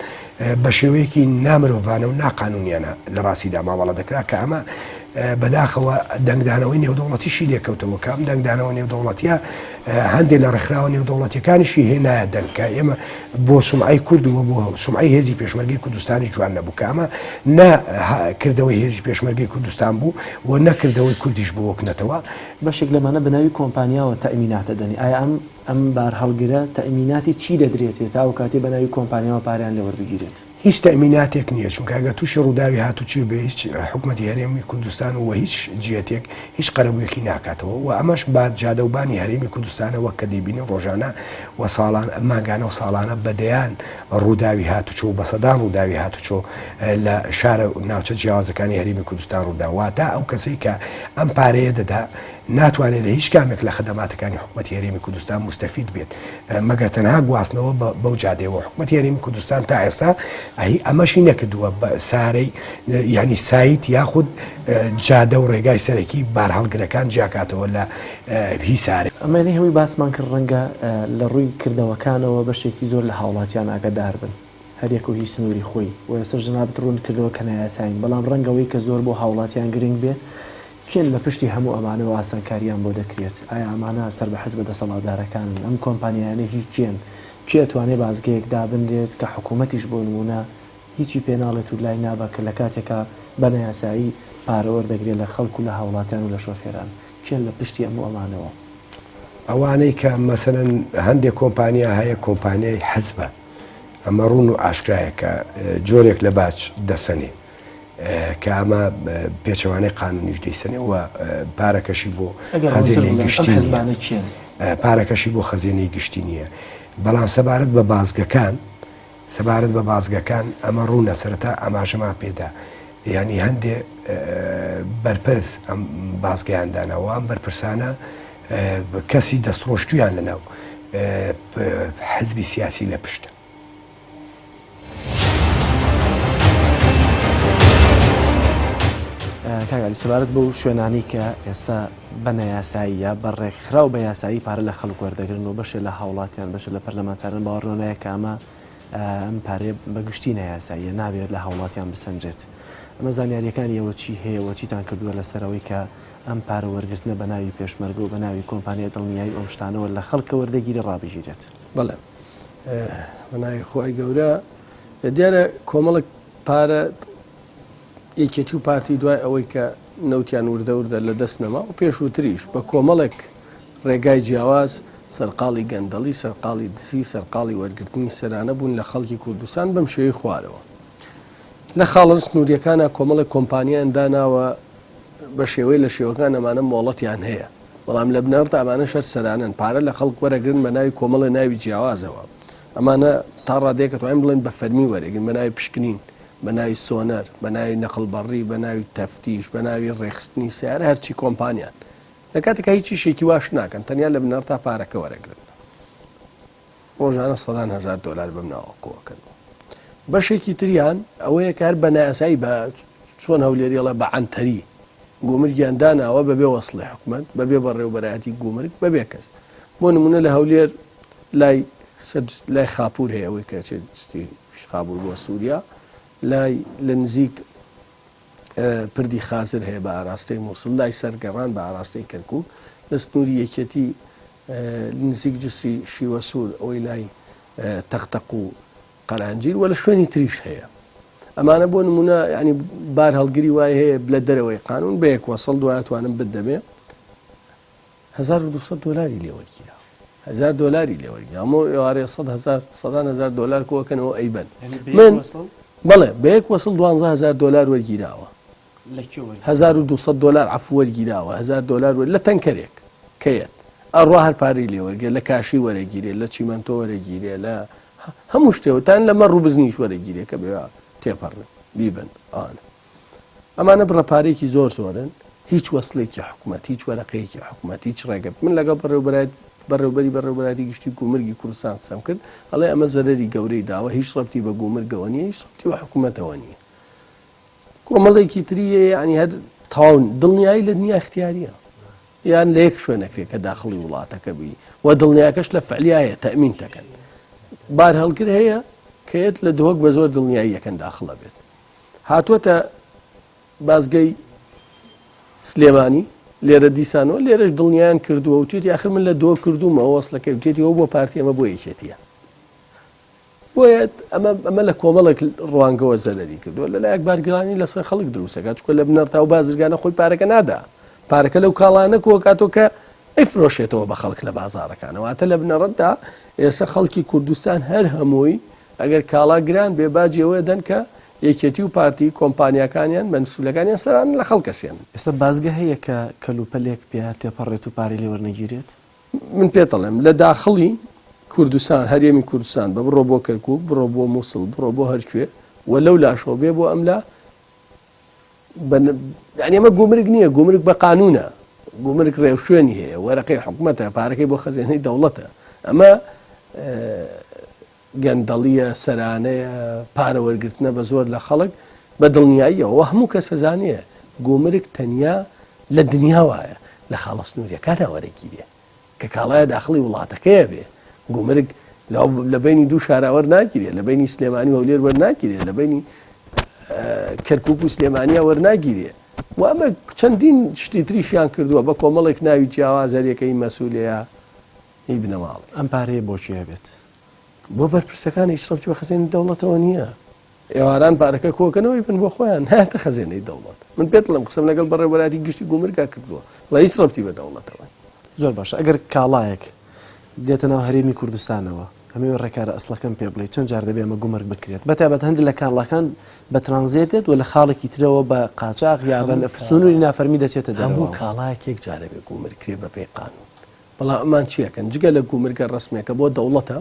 بە شێوەیەکی نامرۆڤانە و ناقانونیانە لە ڕاستیدا مامەڵە دەکرا کە ئەمە بەداخەوە دەنگدانەوەی نێودەوڵەتیشی لێکەوتەوە کە ئەم دەنگدانەوە نێودەوڵەتیە هەندێک لە ڕێکخراوە نێودەوڵەتیەکانیشی هێنایە دەنگ کە ئێمە بۆ سومعەی کورد و بۆ سومعەی هێزی پێشمەرگەی کوردستانیش جوان نەبوو کە ئەمە نە کردەوەی هێزی پێشمەرگەی کوردستان بوو و نە کردەوەی کوردیش بوو وەک نەتەوە. بەشێک لەمانە بە ناوی کۆمپانیاوە تەئمینات ئەدەنێ ئایا ئەم ئەم بارهەڵگرە تەئمیناتی چی دەدرێتێ تا ئەو کاتەی بە ناوی کۆمپانیاوە پارەیان لێ وەربگیرێت؟ هیچ تەئمیناتێک نییە، چونکە ئەگەر تووشی ڕووداوی هاتوچیو بێ هیچ حکومەتی هەرێمی کوردستان و هیچ جیەتێک هیچ قەرەبوویەکی ناکاتەوە و ئەمەش بە جادەوبانی هەرێمی کوردستانە وەک کە دەیبینین ڕۆژانە و ساڵان مانگانە و ساڵانە بە دەیان ڕووداوی هاتوچۆ و بە سەدان ڕووداوی هاتوچۆ لە شارە و ناوچە جیاوازەکانی هەرێمی کوردستان ڕوودا واتە ئەو کەسەی کە ئەم پارەیە دەدا ناتوانێت لە هیچ کامێک لە خەدەماتەکانی حکومەتی هەرێمی کوردستان موستەفید بێت مەگەر تەنها گواستنەوە بەو جادەیەوە حکومەتی هەرێمی کوردستان تا ئێستا ئەهی ئەمەشی نەکردووە بە سارەی یعنی سایت یاخود جادە و ڕێگای سەرەکی بارهەڵگرەکان جیاکاتەوە لە هی سارەی. ئەمانەی هەمووی باسمان کرد ڕەنگە لە ڕووی کردەوەکانەوە بەشێکی زۆر لە هاوڵاتیان ئاگادار بن هەر یەکەو هی سنووری خۆی و ئێستاش جەنابت ڕوونت کردەوە کە نایاسایین بەڵام ڕەنگە ئەوەی کە زۆر بۆ هاوڵاتیان گرنگ بێ کێن لە پشتی هەموو ئەمانەوە ئاسانکارییان بۆ دەکرێت؟ ئایا ئەمانە سەر بە حزبە دەسەڵاتدارەکانن؟ ئەم کۆمپانیایانە هی کێن؟ کێ ئەتوانێ بازگەیەک دابنرێت کە حکوومەتیش بۆ نموونە هیچی پێ ناڵێت و لای نابا کە لە کاتێکا بە نایاسایی پارە وەردەگرێت لە خەڵک و لە هاوڵاتیان و لە شۆفێران؟ کێن لە پشتی ئەموو ئەمانەوە؟ ئەوانەی کە مەسەلەن هەندێک کۆمپانیا هەیە کۆمپانیای حزبە ئەمە ڕوون و ئاشکرایە کە جۆرێک لە باج دەسەنێ کە ئەمە پێچەوانەی قانونیش دەیسەنێ و پارەکەشی بۆ خەزێنەی گشتی نییە پارەکەشی بۆ خەزێنەی گشتی نییە بەڵام سەبارەت بە بازگەکان سەبارەت بە بازگەکان ئەمە ڕوونە سەرەتا ئاماژەمان پێدا یعنی هەندێ بەرپرس ئەم بازگەیان داناوە ئەم بەرپرسانە کەسی دەستڕۆشتویان لەناو حزبی سیاسی لە پشتە. کاک عەلی سەبارەت بەو شوێنانەی کە ئێستا بە نایاسایی یا بە ڕێکخراو بە یاسایی پارە لە خەڵک وەردەگرن و بەشێ لە هاوڵاتیان بەشێ لە پەرلەمانتاران باوەڕیان وایە کە ئەمە ئەم پارەیە بە گشتی نایاساییە نابێت لە هاوڵاتیان بسەنرێت ئەمە زانیاریەکانی ئەوە چی هەیە و چیتان کردووە لەسەر ئەوەی کە ئەم پارە وەرگرتنە بە ناوی پێشمەرگە و بە ناوی کۆمپانیای دڵنیایی و ئەم شتانەوە لە خەڵکە وەردەگیرێ ڕابگیرێت؟ بەڵێ بە ناوی خوای گەورە دیارە کۆمەڵک پارە یەکێتی و پارتی دوای ئەوەی کە نەوتیان وردە وردە لە دەست نەما و پێشووتریش بە کۆمەڵێک ڕێگای جیاواز سەرقاڵی گەندەڵی سەرقاڵی دزی سەرقاڵی وەرگرتنی سەرانە بوون لە خەڵکی کوردستان بەم شێوەی خوارەوە لە خاڵە سنووریەکانە کۆمەڵێک کۆمپانیان داناوە بە شێوەی لە شێوەکان ئەمانە مۆڵەتیان هەیە بەڵام لە بنەڕەتا ئەمانەش هەر سەرانەن، پارە لە خەڵک وەرەگرن بە ناوی کۆمەڵێ ناوی جیاوازەوە، ئەمانە تا ڕادەیەک ئەتوانین بڵێین بە فەرمی وەرەگرن بە ناوی پشکنین، بە ناوی سۆنەر، بە ناوی نەقڵ بەڕی، بە ناوی تەفتیش، بە ناوی ڕێکخستنی سەیارە هەرچی کۆمپانیان. لە کاتێکا هیچ ئیشێکی واش ناکەن، تەنیا لە بنەڕەتا پارەکە وەرەگرن. ڕۆژانە سەدان هەزار دۆلار بەم ناوە کۆئەکەنەوە. بەشێکی تریان ئەوەیە کە هەر بە نایاسایی بە چۆن هەولێری ئەڵێ بە عەنتەری گومرگیان داناوە بەبێ وەسڵی حکومەت بەبێ بەڕێوبەرایەتی گومرگ بەبێ کەس بۆ نمونە لە هەولێر لای لای خاپور هەیە ئەوەی کە خابور بۆ سووریا لای لە نزیک پردی خازر هەیە بە ئاراستەی مووسڵ لای سەرگەڕان بە ئاراستەی کەرکک لە سنووری یەکێتی نزیک جسری شیوەسوور ئەوەی لای تەقتەق و قەرانجیر و لە شوێنی تریش هەیە. ئەمانە بۆ نمونە ینی بار هەڵگری وای هەیە لە دەرەوەی قانون بە یەک وەسڵ دوای توانم بدەمێ 1200 دلاری لێ وەرگیرا هزار دلاری لێ وەرگیرا ئەمە ئێوارێ 100 هزار سەدان هزار دلار کۆکەنەوە ئەیبەن من بەڵێ بە یەک وەسڵ 12000 دلار وەرگیراوە 1200 دلار عفو وەرگیراوە هزار دلار وەر لە تەنکەرێک کەیەت ئەڕوا هەر پارەی لێ وەرگێ لە کاشی وەرەگیرێ لە چیمەنتۆ وەرەگیرێ لە هەموو شتێ و تان لە مەڕ و بزنیش وەرەگیرێ کە بێ تێپەڕن بیبن ئەوانە ئەمانە بڕە پارێکی زۆر زۆرن هیچ وەسلێکی حکومەت هیچ وەرەقەیەکی حکومەت هیچ ڕێگە من لەگەڵ بەڕێوبەرایەت بەڕێوبەری بەڕێوبەراتی گشتی گومرگی کوردستان قسەم کرد ئەڵێ ئەمە زەرەری گەورەی داوە هیچ ڕەبتی بە گومرگەوە نییە هیچ ڕەبتی بە حکومەتەوە نییە کۆمەڵێکی تری یعنی هەر تەواو دڵنیایی لە دنیا اختیاریە یان لە یەک شوێن ئەکرێ کە داخڵی وڵاتەکە بی و دڵنیاکەش لە فعلیایە تەئمین تەکەن. بارهەڵگر هەیە کە یەت لە دهۆک بە زۆر دڵنیایی یەکەن داخڵ ئەبێت. هاتووەتە بازگەی سلێمانی لێرە دیسانەوە لێرەش دڵنیایان کردووە و توێتی ئاخر من لە دهۆک کردوومە وەسڵەکەی وتێتی ئەوە بۆ پارتی ئەمە بۆ یەکێتیە. بۆیە ئەمە ئەمە لە کۆمەڵێک ڕوانگەوە زەرەری کردووە لەلایەک بارگرانی لەسەر خەڵک دروستەکە چکە لە بنەڕتا و بازرگانە خۆی پارەکە نادا پارەکە لەو کاڵانە کۆکاتەوە کە ئەیفرۆشێتەوە بە خەڵک لە بازارەکانەوە واتە لە بنەڕەتدا ئێستا خەڵکی کوردستان هەر هەمووی ئەگەر کاڵا گران بێ باجی ئەوە دەن کە یەکێتی و پارتی کۆمپانیاکانیان مەنسولەکانیان سەران لە خەڵکە سێنن. ئێستا بازگە هەیە کە کەلوپەلێک پێ تێپەڕێت و پارەی لێ وەرنەگیرێت؟ من پێت ئەڵێم لە داخڵی کوردستان هەرێمی کوردستان بە بڕۆ بۆ کەرکوک بڕۆ بۆ موسڵ بڕۆ بۆ هەرکوێ و لەو لاشەوە بێ بۆ ئەملا یعنی ئەمە گومرگ نییە گومرگ بە قانونە گومرگ ڕێوشوێنی هەیە وەرەقەی حکومەتە پارەکەی بۆ خەزێنەی دەوڵەتە ئەمە گەندەڵیە سەرانەیە پارە وەرگرتنە بە زۆر لە خەڵک بە دڵنیاییەوە هەموو کەس ئەزانێ گومرگ تەنیا لە دنیا وایە لە خاڵە سنووریەکانا وەرەگیرێ کە کاڵایە داخڵی وڵاتەکەیە بێ گومرگ لە بینی دوو شارا وەرناگیرێ لە بینی سلێمانی و هەولێر وەرناگیرێ لە بینی کەرکک و سلێمانیا وەرناگیرێ و ئەمە چەندین شتی تریشیان کردووە بە کۆمەڵێک ناوی جیاواز هەریەکەی مەسوولەیە هی بنەماڵەی. ئەم پارەیە بۆ کێ ئەبێت؟ بۆ بەرپرسەکان هیچ ڕەبتی بە خەزێنەی دەوڵەتەوە نییە. ئێواران پارەکە کۆکەنەوەی بن بۆ خۆیان نایەتە خەزێنەی دەوڵەت. من پێت دەڵێم قسەم لەگەڵ بەڕێوەبەرایەتی گشتی گومرگا کردووە بەڵێ هیچ ڕەبتی بە دەوڵەتەوە نییە. زۆر باشە ئەگەر کاڵایەک دێتە ناو هەرێمی کوردستانەوە ئەمەوێ ڕێکارە ئەسڵەکەم پێ بڵێی چەند جار دەبێ ئەمە گومرگ بکرێت بەتایبەت هەندێک لە کاڵاکان بە ترانزێت دێت و لە خاڵێکی ترەوە بە قاچاخ یا بە سنووری نافەرمی دەچێتە دەرەوە. هەموو کاڵایەک یەک جار ئەبێ گومرگ کرێ بەپێی قانوون. بەڵام ئەمان چی ئەکەن جگە لە گومرگە ڕەسمیەکە بۆ دەوڵەتە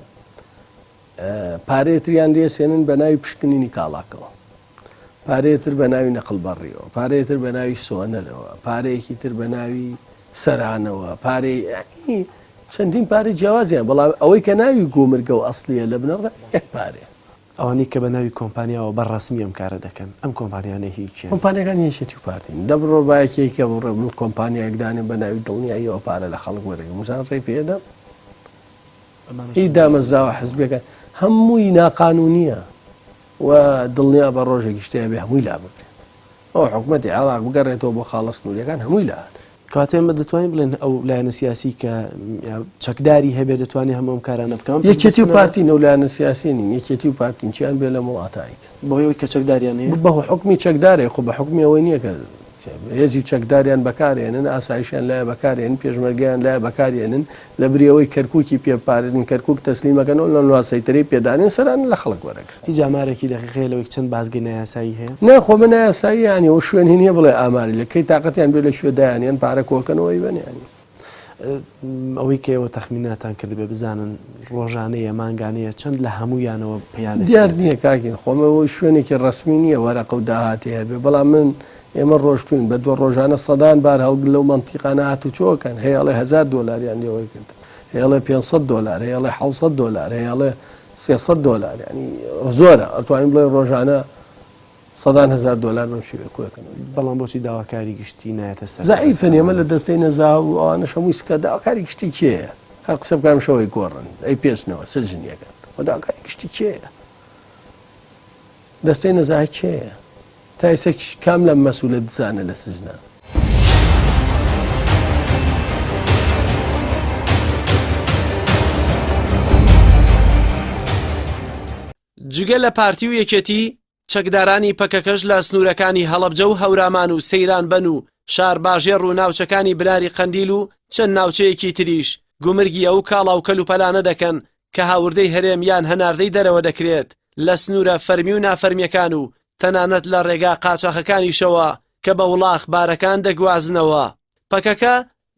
پارەیە تریان لێ سێنن بە ناوی پشکنینی کاڵاکەوە پارەیە تر بە ناوی نەقل بەڕیەوە پارەیە تر بە ناوی سۆنەرەوە پارەیەکی تر بە ناوی سەرانەوە پارەی چەندین پارەی جیاوازیان بەڵام ئەوەی کە ناوی گومرگە و ئەسلیە لە بنەڕە یەک پارەیە ئەوانەی کە بە ناوی کۆمپانیاوە بە ڕەسمی ئەم کارە دەکەن، ئەم کۆمپانیانە هی کێن؟ کۆمپانیاکان یەکێتی و پارتین. دە بڕۆ با یەکێکە بڕۆ من کۆمپانیایەک دانێم بە ناوی دڵنیاییەوە پارە لە خەڵک وەرەگرم وزان ڕێی پێ دەم؟ هی دامەزراوە حزبیەکان هەمووی ناقانونیە و دڵنیا بە ڕۆژێکیش تیا بێ هەمووی لا ببرێت. ئەو حکومەتی عێراق بگەڕێتەوە بۆ خاڵە سنووریەکان هەمووی لا ئەدرێت. کەواتە ئێمە دەتوانین بڵێن ئەو لایەنە سیاسی کە چەکداری هەبێت دەتوانێت هەموو ئەم کارانە بکەم یەکێتی و پارتی نەو لایەنە سیاسی نین یەکێتی و پارتین چیان بێ لەم وڵاتە ئەیکەن بەهۆی ئەوەی کە چەکداریان هەیە بە حوکمی چەکدارێ خۆ بە حوکمی ئەوەی نییە کە هێزی چەکداریان بەکارێنن ئاسایشیان لایە بەکارێنن پێشمەرگەیان لایە بەکارێنن لە بری ئەوەی کەرکوکی پێ بپارێزن کەرکوک تەسلیمەکەنەوە لە نوا سەیتەرەی پێدانێن سەرانە لە خەڵک وەرەگرن. هیچ ئامارێکی دەقیق هەیە لەوەی چەند بازگەی نایاسایی هەیە؟ نا خۆ بە نایاسایی یانی ئەوە شوێنی نیە بڵێ ئاماری لە کەی تاقەتیان بێ لە کوێ دایانێن پارە کۆکەنەوە ئەیبەن یانی. ئەوەی کە ئێوە تەخمیناتان کردبێ بزانن ڕۆژانەیە مانگانەیە چەند لە هەموویانەوە پەیا دەکرێت؟ دیار نییە کاکین خۆم ئەوە شوێنێکی ڕەسمی نییە وەرەقە و داهاتی هەبێ بەڵام من ئێمە ڕۆشتوین بە دووە ڕۆژانە سەدان بار هەڵگر لەو مەنتیقانە هاتوچۆ ئەکەن هەیە ئەڵێ هەزار دۆلاریان لێ وەرگرتم هەیە ئەڵێ 500 دۆلار هەیە ئەڵێ 700 دۆلار هەیە ئەڵێ 300 دۆلار یعنی زۆرە ئەتوانین بڵێ ڕۆژانە سەدان هەزار دۆلار بەم شێوەیە کۆکەنەوە. بەڵام بۆچی داواکاری گشتی نایەتە سەر زەعیفن ئێمە لە دەستەی نەزاهە و ئەوانەش هەمووی سکە داواکاری گشتی کێیە هەر قسە بکەم شەوەی گۆڕن ئەی پێچنەوە سجنیەکەن و داواکاری گشتی کێیە دەستەی نەزاهە کێیە تا ئێستا کام لەم مەسولە دزانە لە سجنە؟ جگە لە پارتی و یەکێتی. چەکدارانی پەکەکەش لە سنوورەکانی هەڵەبجە و هەورامان و سەیرانبەن و شارباژێڕ و ناوچەکانی بناری قەندیل و چەند ناوچەیەکی تریش گومرگی ئەو کاڵا و کەلوپەلانە دەکەن کە هاوردەی هەرێم یان هەناردەی دەرەوە دەکرێت لە سنوورە فەرمی و نافەرمییەکان و تەنانەت لە ڕێگا قاچاخەکانیشەوە کە بە وڵاخ بارەکان دەگوازنەوە. پەکەکە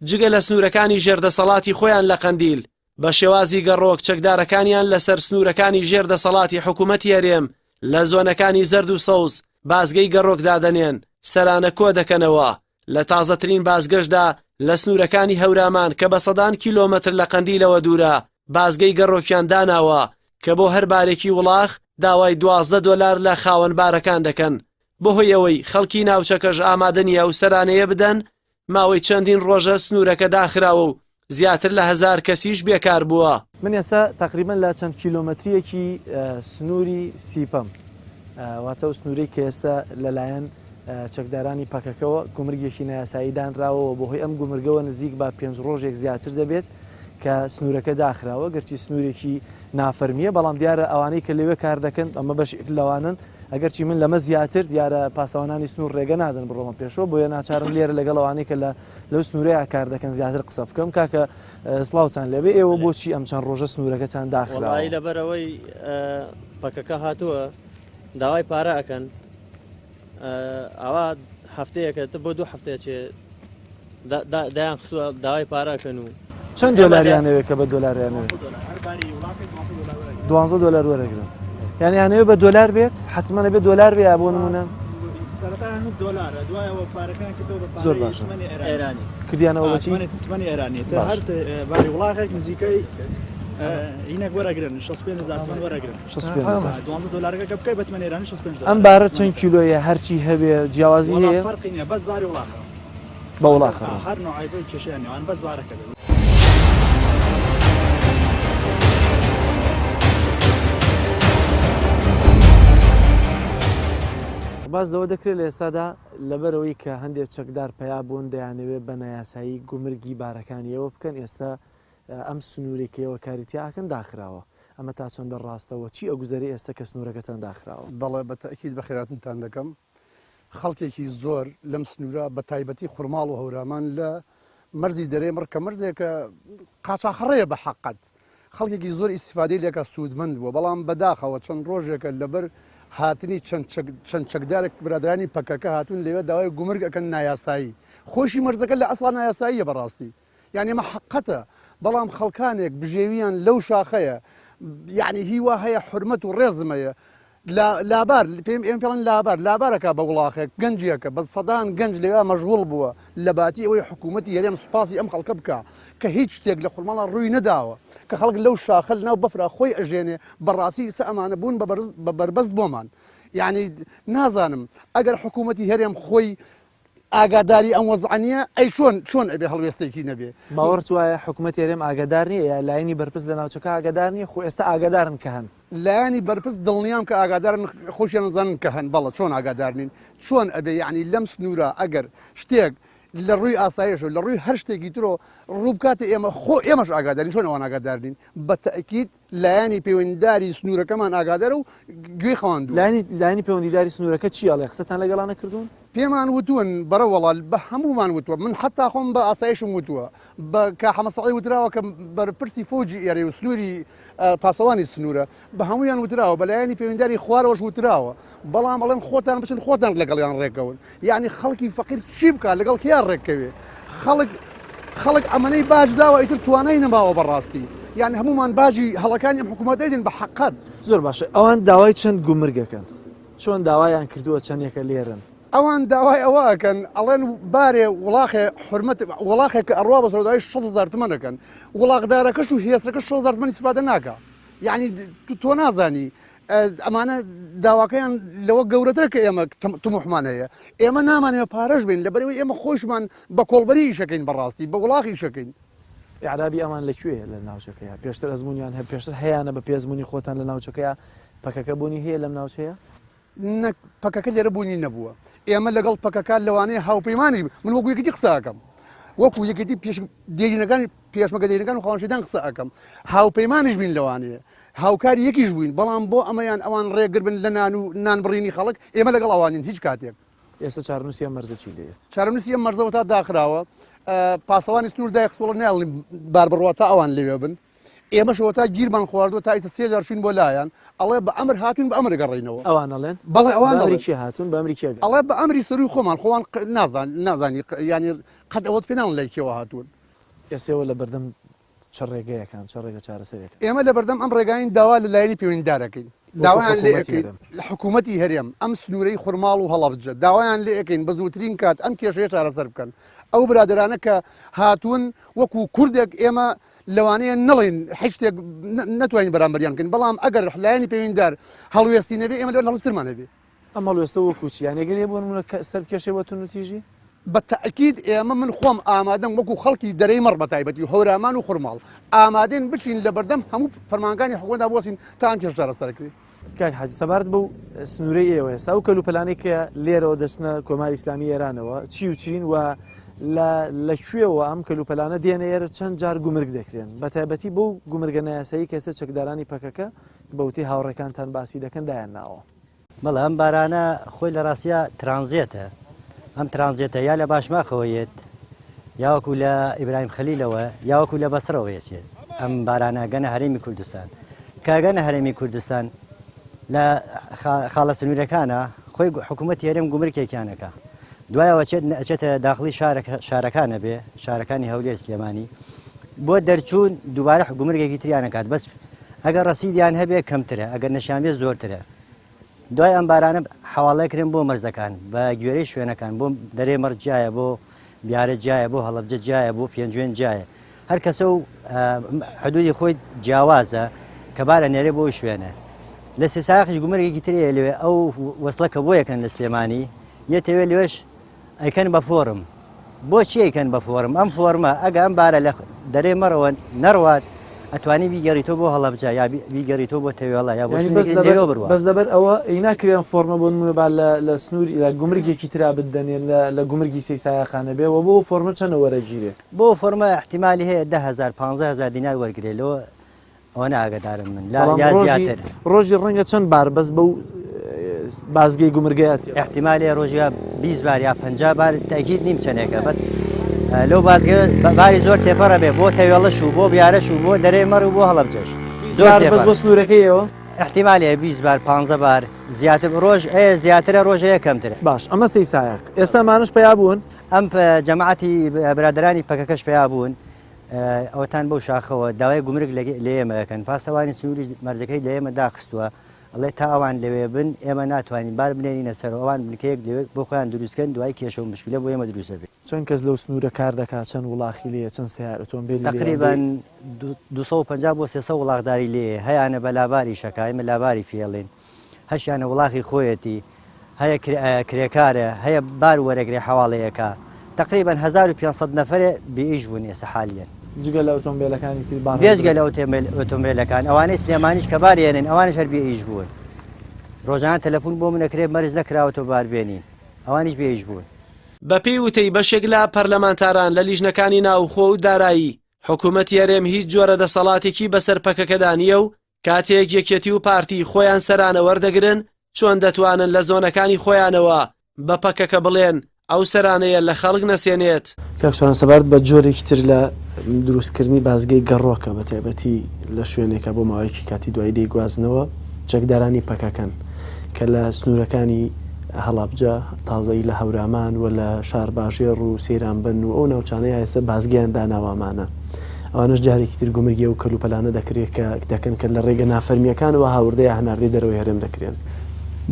جگە لە سنوورەکانی ژێر دەسەڵاتی خۆیان لە قەندیل، بە شێوازی گەڕۆک چەکدارەکانیان لەسەر سنوورەکانی ژێر دەسەڵاتی حکوومەتی هەرێم لە زۆنەکانی زەرد و سەوز بازگەی گەڕۆک دادەنێن، سەرانە کۆدەکەنەوە. لە تازەترین بازگەشدا لە سنوورەکانی هەورامان کە بە سەدان کیلۆمەتر لە قەندیلەوە دوورە، بازگەی گەڕۆکیان داناوە کە بۆ هەر بارێکی وڵاخ داوای 12 دۆلار لە خاوەن بارەکان دەکەن. بەهۆی ئەوەی خەڵکی ناوچەکەش ئامادە نییە ئەو سەرانەیە بدەن، ماوەی چەندین ڕۆژە سنوورەکە داخراوە و زیاتر لە هەزار کەسیش بێکار بووە. من ئێستا تەقریبەن لە چەند کیلۆمەترییەکی سنووری سیپەم، واتە ئەو سنوورەی کە ئێستا لەلایەن چەکدارانی پەکەکەوە گومرگێکی نایاسایی دانراوە و بەهۆی ئەم گومرگەوە نزیک بە پێنج ڕۆژێک زیاتر دەبێت کە سنوورەکە داخراوە، گەرچی سنوورێکی نافەرمییە، بەڵام دیارە ئەوانەی کە لەوێ کار دەکەن ئەمە بەشێک لەوانەن، ئەگەرچی من لەمە زیاتر دیارە پاسەوانانی سنوور ڕێگە نادەن بڕۆمە پێشەوە، بۆیە ناچارم لێرە لەگەڵ ئەوانەی کە لە لەو سنوورەیا کار دەکەن زیاتر قسە بکەم. کاکە سڵاوتان لێبێ، ئێوە بۆچی ئەم چەند ڕۆژە سنوورەکەتان داخراوە؟ وەڵایی لەبەرئەوەی پەکەکە هاتووە داوای پارە ئەکەن ئاوا هەفتەیەکە بۆ دوو هەفتەیە چێ دایان خستووە داوای پارە ئەکەن و چەند دۆلاریان ئەوێ کە بە دۆلاریان ئەوێ؟ دوانزە دۆلار وەرەگرن یعنی یانەوێ بە دۆلار بێت حتمما ئەبێ دۆلار بێ یا بۆ نمونە زۆر باشە کردیانەوە بەچی ئێرانی هەر باری وڵاخێک نزیکەی هینەک وەرەگرن 65 تمەن وەرەگرن 65 دۆلارەکە کە بکەی بە تمەن ئێرانی 65 ئەم بارە چەند کیلۆیە هەرچی هەبێ جیاوازی هەیە فەرقی نییە بەس باری وڵاخە بە وڵاخە هەر نوعی کێشیان نێوان بەس بارەکە بێت. باس لەوە دەکرێت لە ئێستادا لەبەرئەوەی کە هەندێک چەکدار پەیا بوون دەیانەوێت بە نایاسایی گومرگی بارەکانی ئێوە بکەن ئێستا ئەم سنوورەی کە ئێوە کاری تیا ئەکەن داخراوە ئەمە تا چەندە ڕاستە وە چی ئەگوزەرێ ئێستا کە سنوورەکەتان داخراوە؟ بەڵێ بە تەئکید بەخێرهاتنتان دەکەم. خەڵکێکی زۆر لەم سنوورە بە تایبەتی خورماڵ و هەورامان لە مەرزی دەرێ مڕ کە مەرزێکە قاچاخڕەیە بە حەقەت خەڵکێکی زۆر ئیسیفادەی لێکا سوودمەند بووە بەڵام بەداخەوە چەند ڕۆژێکە لەبەر هاتنی چەند چەکدارێک برادرانی پەکەکە هاتوون لەوێ داوای گومرگ ئەکەن نایاسایی خۆشی مەرزەکە لە ئەسڵا نایاساییە بەڕاستی یانی ئەمە حەقەتە بەڵام خەڵکانێک بژێویان لەو شاخەیە یعنی هیوا هەیە حرمەت و ڕێزم هەیە لابار پێم ئێم پێڵن لابار لابارەکە بە وڵاخێک گەنجێکە بە سەدان گەنج لەوێ مەشغوڵ بووە لە باتی ئەوەی حکوومەتی هەرێم سوپاسی ئەم خەڵکە بکە کە هیچ شتێک لە خورماڵە ڕووی نەداوە کە خەڵک لەو شاخە لەناو بەفرا خۆی ئەژێنێ بەڕاستی ئیسە ئەمانە بوون بە بەربەست بۆمان یعنی نازانم ئەگەر حکوومەتی هەرێم خۆی ئاگاداری ئەم وەزعە نییە ئەی چۆن چۆن ئەبێ هەڵوێستێکی نەبێ؟ باوەڕت وایە حکومەتی هەرێم ئاگادار نییە یا لایەنی بەرپرس لە ناوچەکە ئاگادار نییە؟ خۆ ئێستا ئاگادارن کە هەن. لایەنی بەرپرس دڵنیام کە ئاگادارن خۆشیان ئەزانن کە هەن بەڵێ چۆن ئاگادار نین چۆن ئەبێ یەعنی لەم سنوورە ئەگەر شتێک لە ڕووی ئاسایشەوە لە ڕووی هەر شتێکی ترۆ ڕوو بکاتە ئێمە خۆ ئێمەش ئاگادارین چۆن ئەوان ئاگادار نین بە تەئکید لایەنی پەیوەندیداری سنوورەکەمان ئاگادارە و گوێی خەواندووە. لایەنی لایەنی پەیوەندیداری سنوورەکە چی ئەڵێ؟ قسەتان لەگەڵا نەکردوون؟ پێمان وتوون بەڕەوەڵا بە هەموومان وتووە من حەتا خۆم بە ئاسایشم وتووە بە کا حەمە سەعید وتراوە کە بەرپرسی فەوجی ئێرەی و سنووری پاسەوانی سنوورە بە هەموویان وتراوە بە لایەنی پەیوەندیداری خوارەوەش وتراوە بەڵام ئەڵێن خۆتان بچن خۆتان لەگەڵیان ڕێکەون یعنی خەڵکی فەقیر چی بکات لەگەڵ کێ ڕێککەوێ خەڵک خەڵک ئەمەنەی باج داوە ئیتر توانای نەماوە بەڕاستی یعنی هەمومان باجی هەڵەکانی ئەم حکوومەت دەیدن بە حەقەت. زۆر باشە ئەوان داوای چەند گومرگەکەن چۆن داوایان کردووە چەندێکە لێرن؟ ئەوان داوای ئەوە ئەکەن ئەڵێن بارێ وڵاخێ حرمەت وڵاخێک کە ئەڕوا بەسەر داوای 60000 تمەن ئەکەن وڵاخدارەکەش و هێسرەکەش 60000 تمەن ئیسفادە ناکا یعنی تۆ نازانی ئەمانە داواکەیان لەوە گەورەترە کە ئێمە تموحمان هەیە ئێمە نامانەوە پارەش بین لەبەرەوەی ئێمە خۆشمان بە کۆڵبەری ئیشەکەین بەڕاستی بە وڵاخ ئیشەکەین. ئیعرابی ئەمان لە کوێیە لە ناوچەکەیا؟ پێشتر ئەزموونیان هەب پێشتر هەیانە بە پێ ئەزموونی خۆتان لە ناوچەکەیا پەکەکە بوونی هەیە لەم ناوچەیە؟ نە پەکەکە لێرە بوونی نەبووە ئێمە لەگەڵ پەکەکە لەوانەیە هاوپەیمانیش من وەکو یەکێتی قسە ئەکەم وەکو یەکێتی پێش دێرینەکانی پێشمەگە دێرینەکان و خاوەنشیدان قسە ئەکەم هاوپەیمانیش بین لەوانەیە. هاوکاری یەکیش بووین، بەڵام بۆ ئەمەیان ئەوان ڕێگر بن لە نان و نان بڕینی خەڵک، ئێمە لەگەڵ ئەوانین هیچ کاتێک. ئێستا چارەنووسی ئەم مەرزە چی لێیەت؟ چارەنووسی ئەم مەرزە وەتا داخراوە، پاسەوانی سنوور دایخستووە نایەڵن بار بڕوا تا ئەوان لەوێ بن. ئێمەش ئەوەتا گیرمان خواردووە تا ئیستا سێ جار چووین بۆ لایان، ئەڵێ بە ئەمر هاتووین بە ئەمر گەڕێینەوە. ئەوان ئەڵێن؟ بەڵێ ئەوان بە ئەمری کێ هاتوون بە ئەمری کێ گەڕێن؟ ئەڵێ بە ئەمری سەرووی خۆمان، خۆمان نازان نازانی یانی قەت ئەوەت پێ ناڵێن لای کێوە هاتوون. ئێستا ئێوە لە بەردەم چ ڕێگەیەکان، چ ڕێگە چارەسەرێکن؟ ئێمە لە بەردەم ئەم ڕێگاین داوا لە لایەنی پەیوەندیدار ئەکەین، داوایان لێ ئەکەین لە حکوومەتی هەرێم ئەم سنوورەی خورماڵ و هەڵەبجە داوایان لێ ئەکەین بە زووترین کات ئەم کێشەیە چارەسەر بکەن. ئەو برادەرانە کە هاتوون وەکوو کوردێک ئێمە لەوانەیە نەڵێین هیچ شتێک نەتوانین بەرامبەریان بکەین، بەڵام ئەگەر لایەنی پەیوەندیدار هەڵوێستی نەبێ ئێمە لەوە هەڵوێسترمان هەبێ. ئەم هەڵوێستە وەکوو چی؟ یانی ئەگەر هەیە بۆ نموونە کە سەر بکێشێ بۆ توندوتیژی؟ بە تەئکید ئێمە من خۆم ئامادەم وەکوو خەڵکی دەرەی مەڕ بە تایبەتی و هەورامان و خورماڵ ئامادەین بچین لە بەردەم هەموو فەرمانگانی حکوومەتدا بوەستین تا ئەم کێشە چارەسەر کرێ. کاک حاجی سەبارەت بەو سنوورەی ئێوە ئێستا ئەو کەلوپەلانەی کە لێرەوە دەچنە کۆماری ئیسلامی ئێرانەوە چی و چین و لە لە کوێوە ئەم کەلوپەلانە دێنە ئێرە چەند جار گومرگ دەکرێن بە تایبەتی بەو گومرگە نایاسایی کە ئێستا چەکدارانی پەکەکە بە وتەی هاوڕێکانتان باسی دەکەن دایان ناوە. بەڵێ ئەم بارانە خۆی لە ڕاستیا ترانزێتە، ئەم ترانزێتە یا لە باشماخەوە یەت یاوەکو لە ئیبراهیم خەلیلەوە یاوەکو لە بەسڕەوە یەچێت ئەم بارانە گەنە هەرێمی کوردستان کە گەنە هەرێمی کوردستان لە خاڵە سنوورەکانە خۆی حکوومەت هەرێم گومرکێکیانەکە دوایەوە چێت ئەچێتە داخلی شارەکانە بێ شارەکانی هەولێر سلێمانی بۆ دەرچوون دووبارە گومرگێکی تریانەکات بەس ئەگەر ڕەسیدیان هەبێ کەمترە ئەگەر نەشیان بێ زۆرترە دوای ئەم بارانە حەواڵە کرێن بۆ مەرزەکان بە گوێرەی شوێنەکان بۆ دەرێ مەڕ جیایە بۆ بیارە جیایە بۆ هەڵەبجە جیایە بۆ پێنجوێن جیایە هەر کەسە و حدودی خۆی جیاوازە کە بارە نێرێ بۆ شوێنە لە سێساقیش گومرگێکی ترەیە لەوێ ئەو وەسڵە کە بۆ یەکەن لە سلێمانی یەتەوێ لەوێش ئەیکەن بە فۆرم بۆچی ئەیکەن بە فۆرم ئەم فۆرمە ئەگە ئەم بارە لە دەرێ مەڕەوە نەڕوات ئەتوانی بیگەڕیتەوە بۆ هەڵەبجە یا بیگەڕیتەوە بۆ تەوێڵە یا بۆ یانی بەس شوێنێکی لەبەر لەوێ بڕوا. بەس لەبەر ئەوە ی ناکرێ ئەم فۆرمە بۆ نموونە با لە لە سنووری لە گومرگێکی ترا بتدەنێ لە لە گومرگی سەی سایەقانە بێ وە بۆ ئەو فۆرمە چەنە وەرەگیرێ؟ بۆ ئەو فۆرمە ئیحتیمالی هەیە 10000 15000 دینار وەرگرێ لۆ ئەوەنە ئاگەدارم من لا بەڵام یا ڕۆژی زیاتر. ڕۆژی ڕەنگە چەند بار بەس بەو بازگەی گومرگەیا تێپەڕێ؟ ئیحتیمالێ ڕۆژی یا 20 بار یا 50 بار تەئکید نیم چەنێکە بەس لەو بازگە باری زۆر تێپەڕە بێ بۆ تەوێڵش و بۆ بیارەش و بۆ دەرێ مەڕ و بۆ هەڵەبجەش 20 زۆر بار بەس تێپەڕ بۆ سنوورەکەی ئێوە؟ ئیحتیمالێ 20 بار 15 بار زیاتر ڕۆژ ئەیە زیاترە ڕۆژ ئەیە کەمترە. باش ئەمە سەی سایەق ئێستا ئەمانەش پەیا بوون؟ ئەم جەماعەتی برادەرانی پەکەکەش پەیا بوون ئەوەتان بەو شاخەوە داوای گومرگ لە ئێمە ئەکەن، پاسەوانی سنووریش مەرزەکەی لە ئێمە داخستووە، ئەڵێ تا ئەوان لەوێ بن ئێمە ناتوانین بار بنێرینە سەرەوە، ئەوان بنکەیەک لەوێ بۆ خۆیان دروست کەن دوای کێشە و موشکیلە بۆ ئێمە دروست ئەبێ. چەند کەس لەو سنوورە کار دەکات، چەند وڵاخی لێیە، چەند سەیار ئۆتۆمبێلی لێیە؟ تەقریبەن 250 بۆ 300 وڵاخداری لێیە، هەیانە بە لابار ئیش ئەکا، ئێمە لاباری پێ ئەڵێین، هەشیانە وڵاخی خۆیەتی، هەیە کرێکارە هەیە بار وەرەگرێ حەواڵەی ئەکا تەقریبەن 1500 نەفەرێ بێ ئیش بوون ئێسە حالیەن. جگە لە ئۆتۆمبێلەکانی تر بار بێجگە لە ئۆتۆمبێلەکان ئەوانەی سلێمانیش کە بار ئێنن ئەوانیش هەر بێ ئیش بوون ڕۆژانە تەلەفون بۆ من ئەکرێ مەرج نەکراوەتەوە بار بێنین ئەوانیش بێ ئیش بوون. بەپێی وتەی بەشێک لە پەرلەمانتاران لە لیژنەکانی ناوخۆ و دارایی، حکومەتی هەرێم هیچ جۆرە دەسەڵاتێکی بەسەر پەکەکەدا نییە و کاتێک یەکێتی و پارتی خۆیان سەرانە وەردەگرن چۆن دەتوانن لە زۆنەکانی خۆیانەوە بە پەکەکە بڵێن ئەو سەرانەیە لە خەڵک نەسێنێت؟ کاک سۆران سەبارەت بە جۆرێکی تر لە دروستکردنی بازگەی گەڕۆکە بە تایبەتی لە شوێنێکە بۆ ماوەیەکی کاتی دوایی دەیگوازنەوە چەکدارانی پەکەکەن کە لە سنوورەکانی هەڵەبجە تازەی لە هەورامان و لە شارباژێڕ و سەیرانبەن و ئەو ناوچانەیە ئێستا بازگەیان داناوە ئەمانە ئەوانەش جارێکی تر گومرگی ئەو کەلوپەلانە دەکرێت کە دەکەن کە لە ڕێگە نافەرمییەکانەوە هاوردە یا هەناردەی دەرەوەی هەرێم دەکرێن.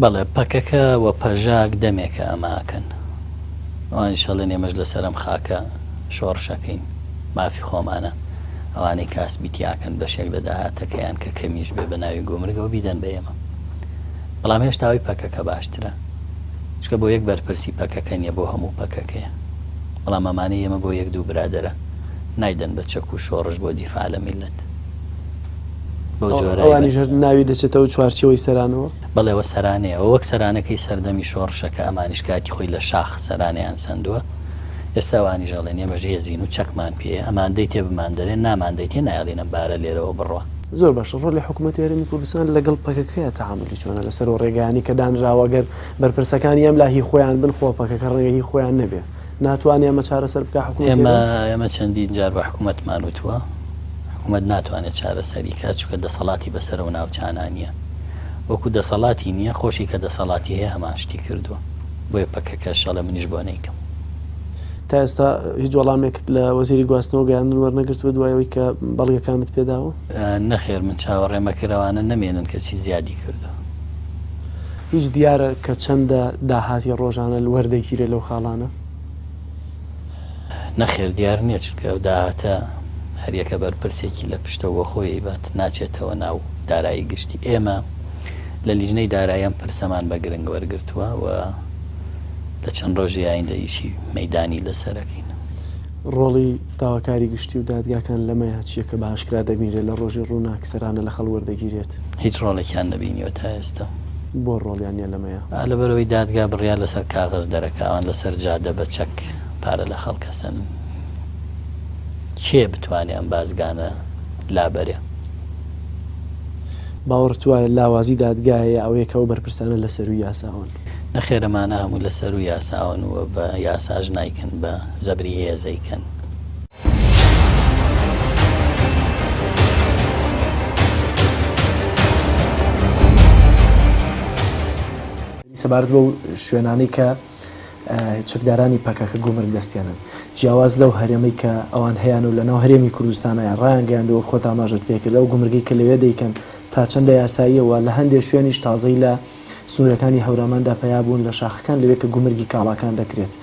بەڵێ پەکەکە و پەژاک دەمێکە ئەمە ئەکەن. ئەوانیش ئەڵێن ئێمەش لەسەر ئەم خاکە شۆڕش ئەکەین، مافی خۆمانە. ئەوانەی کاسبی تیاکەن بەشێک لە داهاتەکەیان کە کەمیش بێ بە ناوی گومرگەوە بیدەن بە ئێمە. بەڵام هێشتا ئەوی پەکەکە باشترە. چونکە بۆ یەک بەرپرسی پەکەکە نیە بۆ هەموو پەکەکەیە. بەڵام ئەمانەی ئێمە بۆ یەک دوو برادەرە. نایدەن بە چەک و شۆڕش بۆ دیفاع لە میللەت. بەو جۆرە ئەوانیش هەر ناوی دەچێتەوە چوارچێوەی سەرانەوە؟ بەڵێ ئەوە سەرانەیە. ئەوە وەک سەرانەکەی سەردەمی شۆڕشە کە ئەمانیش کاتی خۆی لە شاخ سەرانەیان سەندووە. ئێستا ئەوانیش ئەڵێن ئێمەش هێزین و چەکمان پێیە، ئەمان دەیتێ بماندەرێ، ناماندەیتێ نایەڵین ئەم بارە لێرەوە بڕوا. زۆر باشە ڕۆلی حکوومەتی هەرێمی کوردستان لەگەڵ پەکەکەیە تەعاملی چۆنە لەسەر و ڕێگانی کە دانراوە گەر بەرپرسەکانی ئەم لا هی خۆیان بن خۆ پەکەکە ڕەنگە هی خۆیان نەبێ ناتوانێ ئەمە چارەسەر بکا حکوومەتی ئێمە هەرێم؟ ئێمە چەندین جار بە حکوومەتمان وتووە حکوومەت ناتوانێت چارەسەری کات چونکە دەسەڵاتی بەسەر ئەو ناوچانە نییە وەکو دەسەڵاتی نییە خۆشی کە دەسەڵاتی هەیە هەمان شتی کردووە بۆیە پەکەکەش ئەڵێ منیش بۆ نەیکەم. تا ئێستا هیچ وەڵامێکت لە وەزیری گواستنەوە و گەیاندن وەرنەگرتووە دوای ئەوەی کە بەڵگەکانت پێداوە؟ نەخێر من چاوەڕێم ئەکرد ئەوانە نەمێنن کەچی زیادی کردووە. هیچ دیارە کە چەندە داهاتی ڕۆژانە وەردەگیرێ لەو خاڵانە؟ نەخێر دیار نییە چونکە ئەو داهاتە هەریەکە بەرپرسێکی لە پشتەوە بۆ خۆی ئەیبات ناچێتەوە ناو دارایی گشتی. ئێمە لە لیژنەی دارایی ئەم پرسەمان بە گرنگ وەرگرتووە و لە چەند ڕۆژی ئایندە ئیشی مەیدانی لەسەر ئەکەین. ڕۆڵی داواکاری گشتی و دادگاکان لەمەیا چییە کە بە ئاشکرا دەبینرێت لە ڕۆژی ڕووناک سەرانە لە خەڵک وەردەگیرێت؟ هیچ ڕۆڵێکیان نەبینیوە تا ئێستا. بۆ ڕۆڵیان نییە لەمەیا؟ لەبەرئەوەی دادگا بڕیار لەسەر کاغەز دەرەکا، ئەوان لەسەر جادە بە چەک پارە لە خەڵک ئەسەنن. کێ بتوانێ ئەم بازگانە لابەرێ؟ باوەڕت وایە لاوازی دادگایە یا ئەوەیە کە ئەو بەرپرسانە لە سەرووی یاساوەن؟ نەخێر ئەمانە هەموو لە سەروو یاساوەن و بە یاساش نایکەن بە زەبری هێز ئەیکەن. سەبارەت بەو شوێنانەی کە چەکدارانی پەکەکە گومرگ دەستێنن جیاواز لەو هەرێمەی کە ئەوان هەیانە و لەناو هەرێمی کوردستانە ڕایانگەیاندووە وەک خۆت ئاماژەت پێکرد ئەو گومرگەی کە لەوێ دەیکەن تا چەندە یاساییە و لە هەندێ شوێنیش تازەی لە سنوورەکانی هەوراماندا پەیا بوون لە شاخەکان لەوێ کە گومرگی کاڵاکان دەکرێت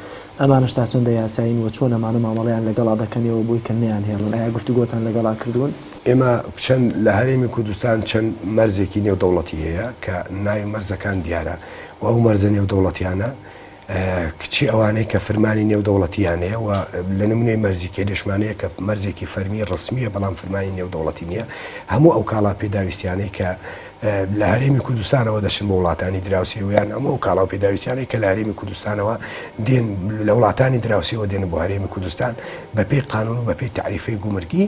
ئەمانەش تا چەندە یاسایین و چۆن ئەمانە مامەڵەیان لەگەڵا دەکەن ئێوە بۆی کە نەیانهێڵن ئایا گفتوگۆتان لەگەڵا کردوون؟ ئێمە چەند لە هەرێمی کوردستان چەند مەرزێکی نێودەوڵەتی هەیە کە ناوی مەرزەکان دیارە و ئەو مەرزە نێودەوڵەتیانە کچی ئەوانەی کە فرمانی نێودەوڵەتیان هەیە و لە نمونەی مەرزی کێلێشمان هەیە کە مەرزێکی فەرمی ڕسمیە بەڵام فرمانی نێودەوڵەتی نییە هەموو ئەو کاڵا پێداویستیانەی کە لە هەرێمی کوردستانەوە دەچن بۆ وڵاتانی دراوسێ و یان هەموو ئەو کاڵا و پێداویستیانەی کە لە هەرێمی کوردستانەوە دێن لە وڵاتانی دراوسێوە دێن بۆ هەرێمی کوردستان بەپێی قانون و بەپێی تەعریفەی گومرگی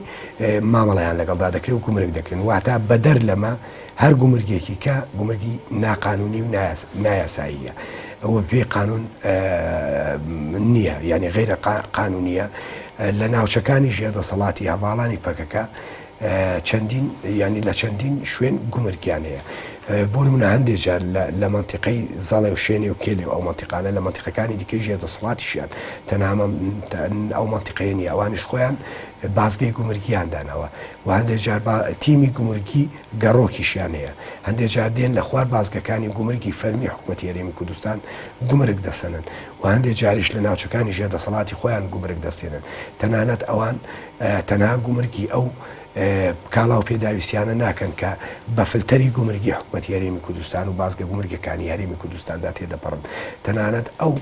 مامەڵەیان لەگەڵدا دەکرێت و گومرگ دەکرێن واتە بەدەر لەمە هەر گومرگێکی کە گومرگی ناقانونی و نایاساییە و بەپێی قانون نییە یعنی غیرە قانونیە لە ناوچەکانی ژێر دەسەڵاتی هەڤاڵانی پەکەکە چەندین یانی لە چەندین شوێن گومرگیان هەیە بۆ نمونە هەندێک جار لە مەنتیقەی زەڵێ و شێنێ و کێلێ و ئەو مەنتیقانە لە مەنتیقەکانی دیکەی ژێر دەسەڵاتیشیان تەنها ئەو مەنتیقەیە نییە ئەوانیش خۆیان بازگەی گومرگیان داناوە و هەندێک جار تیمی گومرگی گەڕۆکیشیان هەیە هەندێک جار دێن لە خوار بازگەکانی گومرگی فەرمی حکوومەتی هەرێمی کوردستان گومرگ دەسەنن و هەندێک جاریش لە ناوچەکانی ژێر دەسەڵاتی خۆیان گومرگ دەستێنن تەنانەت ئەوان تەنها گومرگی ئەو کاڵا و پێداویستیانە ناکەن کە بە فلتەری گومرگی حکومەتی هەرێمی کوردستان و بازگە گومرگەکانی هەرێمی کوردستاندا تێدەپەڕن، تەنانەت ئەو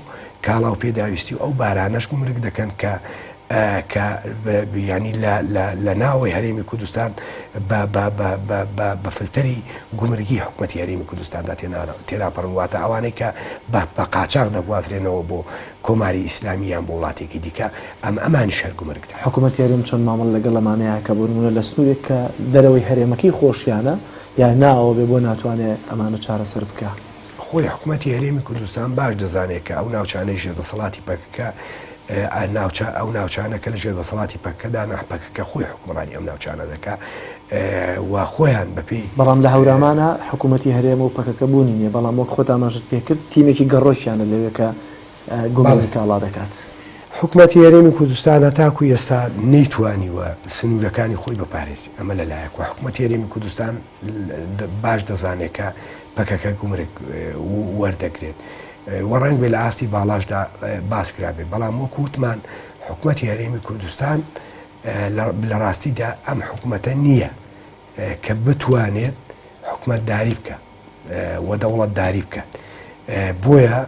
کاڵا و پێداویستی و ئەو بارانەش گومرگ دەکەن کە کە یانی لە لە لە ناوەوەی هەرێمی کوردستان بە بە بە بە بە بە فلتەری گومرگی حکومەتی هەرێمی کوردستاندا تێناپەڕن واتە ئەوانەی کە بە بە قاچاغ دەگوازرێنەوە بۆ کۆماری ئیسلامی یان بۆ وڵاتێکی دیکە ئەم ئەمانیش هەر گومرگ دەکەن. حکومەتی هەرێم چۆن مامەڵە لەگەڵ ئەمانەیا کە بۆ نموونە لە سنوورێک کە دەرەوەی هەرێمەکەی خۆشیانە یا ناوەوە بێ بۆ ناتوانێ ئەمانە چارەسەر بکا؟ خۆی حکومەتی هەرێمی کوردستان باش دەزانێ کە ئەو ناوچانەی ژێر دەسەڵاتی پەکەکە ناوچە ئەو ناوچانە کە لە ژێر دەسەڵاتی پەکەکەدانە پەکەکە خۆی حوکمڕانی ئەم ناوچانە دەکا و خۆیان بەپێی بەڵام لە هەورامانا حکوومەتی هەرێم و پەکەکە بوونی نییە، بەڵام وەک خۆت ئاماژەت پێکرد تیمێکی گەڕۆکیانە لەوێ کە گومرگی کاڵا دەکات. حکومەتی هەرێمی کوردستان هەتاکو ئێستا نەیتوانیوە سنوورەکانی خۆی بپارێزی، ئەمە لە لایەک و حکومەتی هەرێمی کوردستان باش دەزانێت کە پەکەکە گومرگ وەردەگرێت و ڕەنگبێ لە ئاستی باڵاشدا باس کرابێت، بەڵام وەکو وتمان حکومەتی هەرێمی کوردستان لە ڕاستیدا ئەم حکومەتە نییە کە بتوانێت حکومەتداری بکات و دەوڵەتداری بکات بۆیە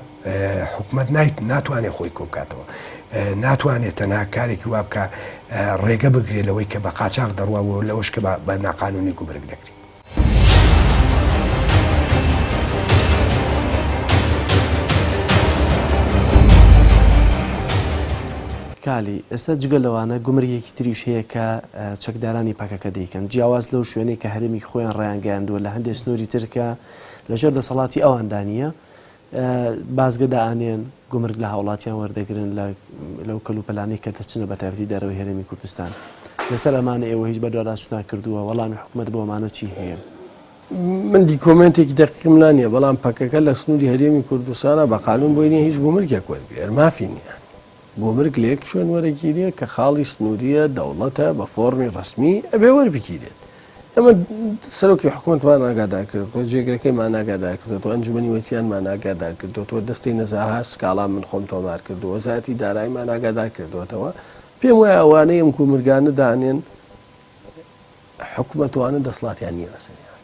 حکومەت ناتوانێت خۆی کۆبکاتەوە ناتوانێت تەنها کارێکی وا بکە ڕێگە بگرێت لەوەی کە بە قاچاق دەڕوا و لەوەش کە بە ناقانونی گومرگ دەکرێت. کالی، ئێستا جگە لەوانە گومرگێکی تریش هەیە کە چەکدارانی پەکەکە دەیکەن، جیاواز لەو شوێنەی کە هەرێمی خۆیان ڕایانگەیاندووە لە هەندێک سنووری تر کە لەژێر دەسەڵاتی ئەواندا نییە، بازگە دائەنێن، گومرگ لە هاوڵاتیان وەردەگرن لە لەو کەلوپەلانەی کە دەچنە بەتایبەتی دەرەوەی هەرێمی کوردستان. لەسەر ئەمانە ئێوە هیچ بەدواداچوونتان کردووە؟ وەڵامی حکومەت بۆ ئەمانە چی هەیە؟ من دیکۆمێنتێکی دەقیقم لا نییە، بەڵام پەکەکە لە سنووری هەرێمی کوردستانە بە قانوون بۆی نییە هیچ گومرگێک وەرگرێت، مافی نییە. گومرگ لە یەک شوێن وەرەگیرێ کە خاڵی سنوورییە، دەوڵەتە، بە فۆڕمی ڕەسمی ئەبێ وەربگیرێت. ئێمە سەرۆکی حکومەتمان ئاگادار کردۆتەوە، جێگرەکەیمان ئاگادار کردۆتەوە، ئەنجومەنی وەزیرانمان ئاگادار کردۆتەوە، دەستەی نەزاهە سکاڵا من خۆم تۆمار کردووە، وەزارەتی داراییمان ئاگادار کردۆتەوە. پێم وایە ئەوانەی ئەم گومرگانە دانێن حکومەت وانە دەسڵاتیان نییە بەسەریان.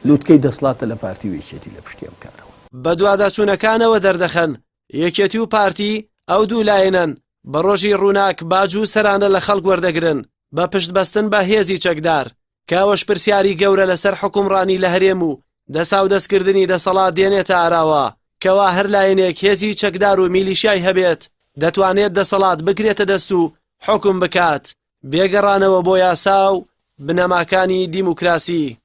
لوتکەی دەسڵاتە لە پارتی و یەکێتی لە پشتی ئەم کارەوە. بەدواداچوونەکانەوە دەردەخەن، یەکێتی و پارتی ئەو دوو لایەنەن بە ڕۆژی ڕووناک باج و سەرانە لە خەڵک وەردەگرن بە پشتبەستن بە هێزی چەکدار، کە ئەوەش پرسیاری گەورە لەسەر حوکمڕانی لە هەرێم و دەساودەستکردنی دەسەڵات دێنێتە ئاراوە، کەوا هەر لایەنێک هێزی چەکدار و میلیشیای هەبێت دەتوانێت دەسەڵات بگرێتە دەست و حوکم بکات بێ گەڕانەوە بۆ یاسا و بنەماکانی دیموکراسی.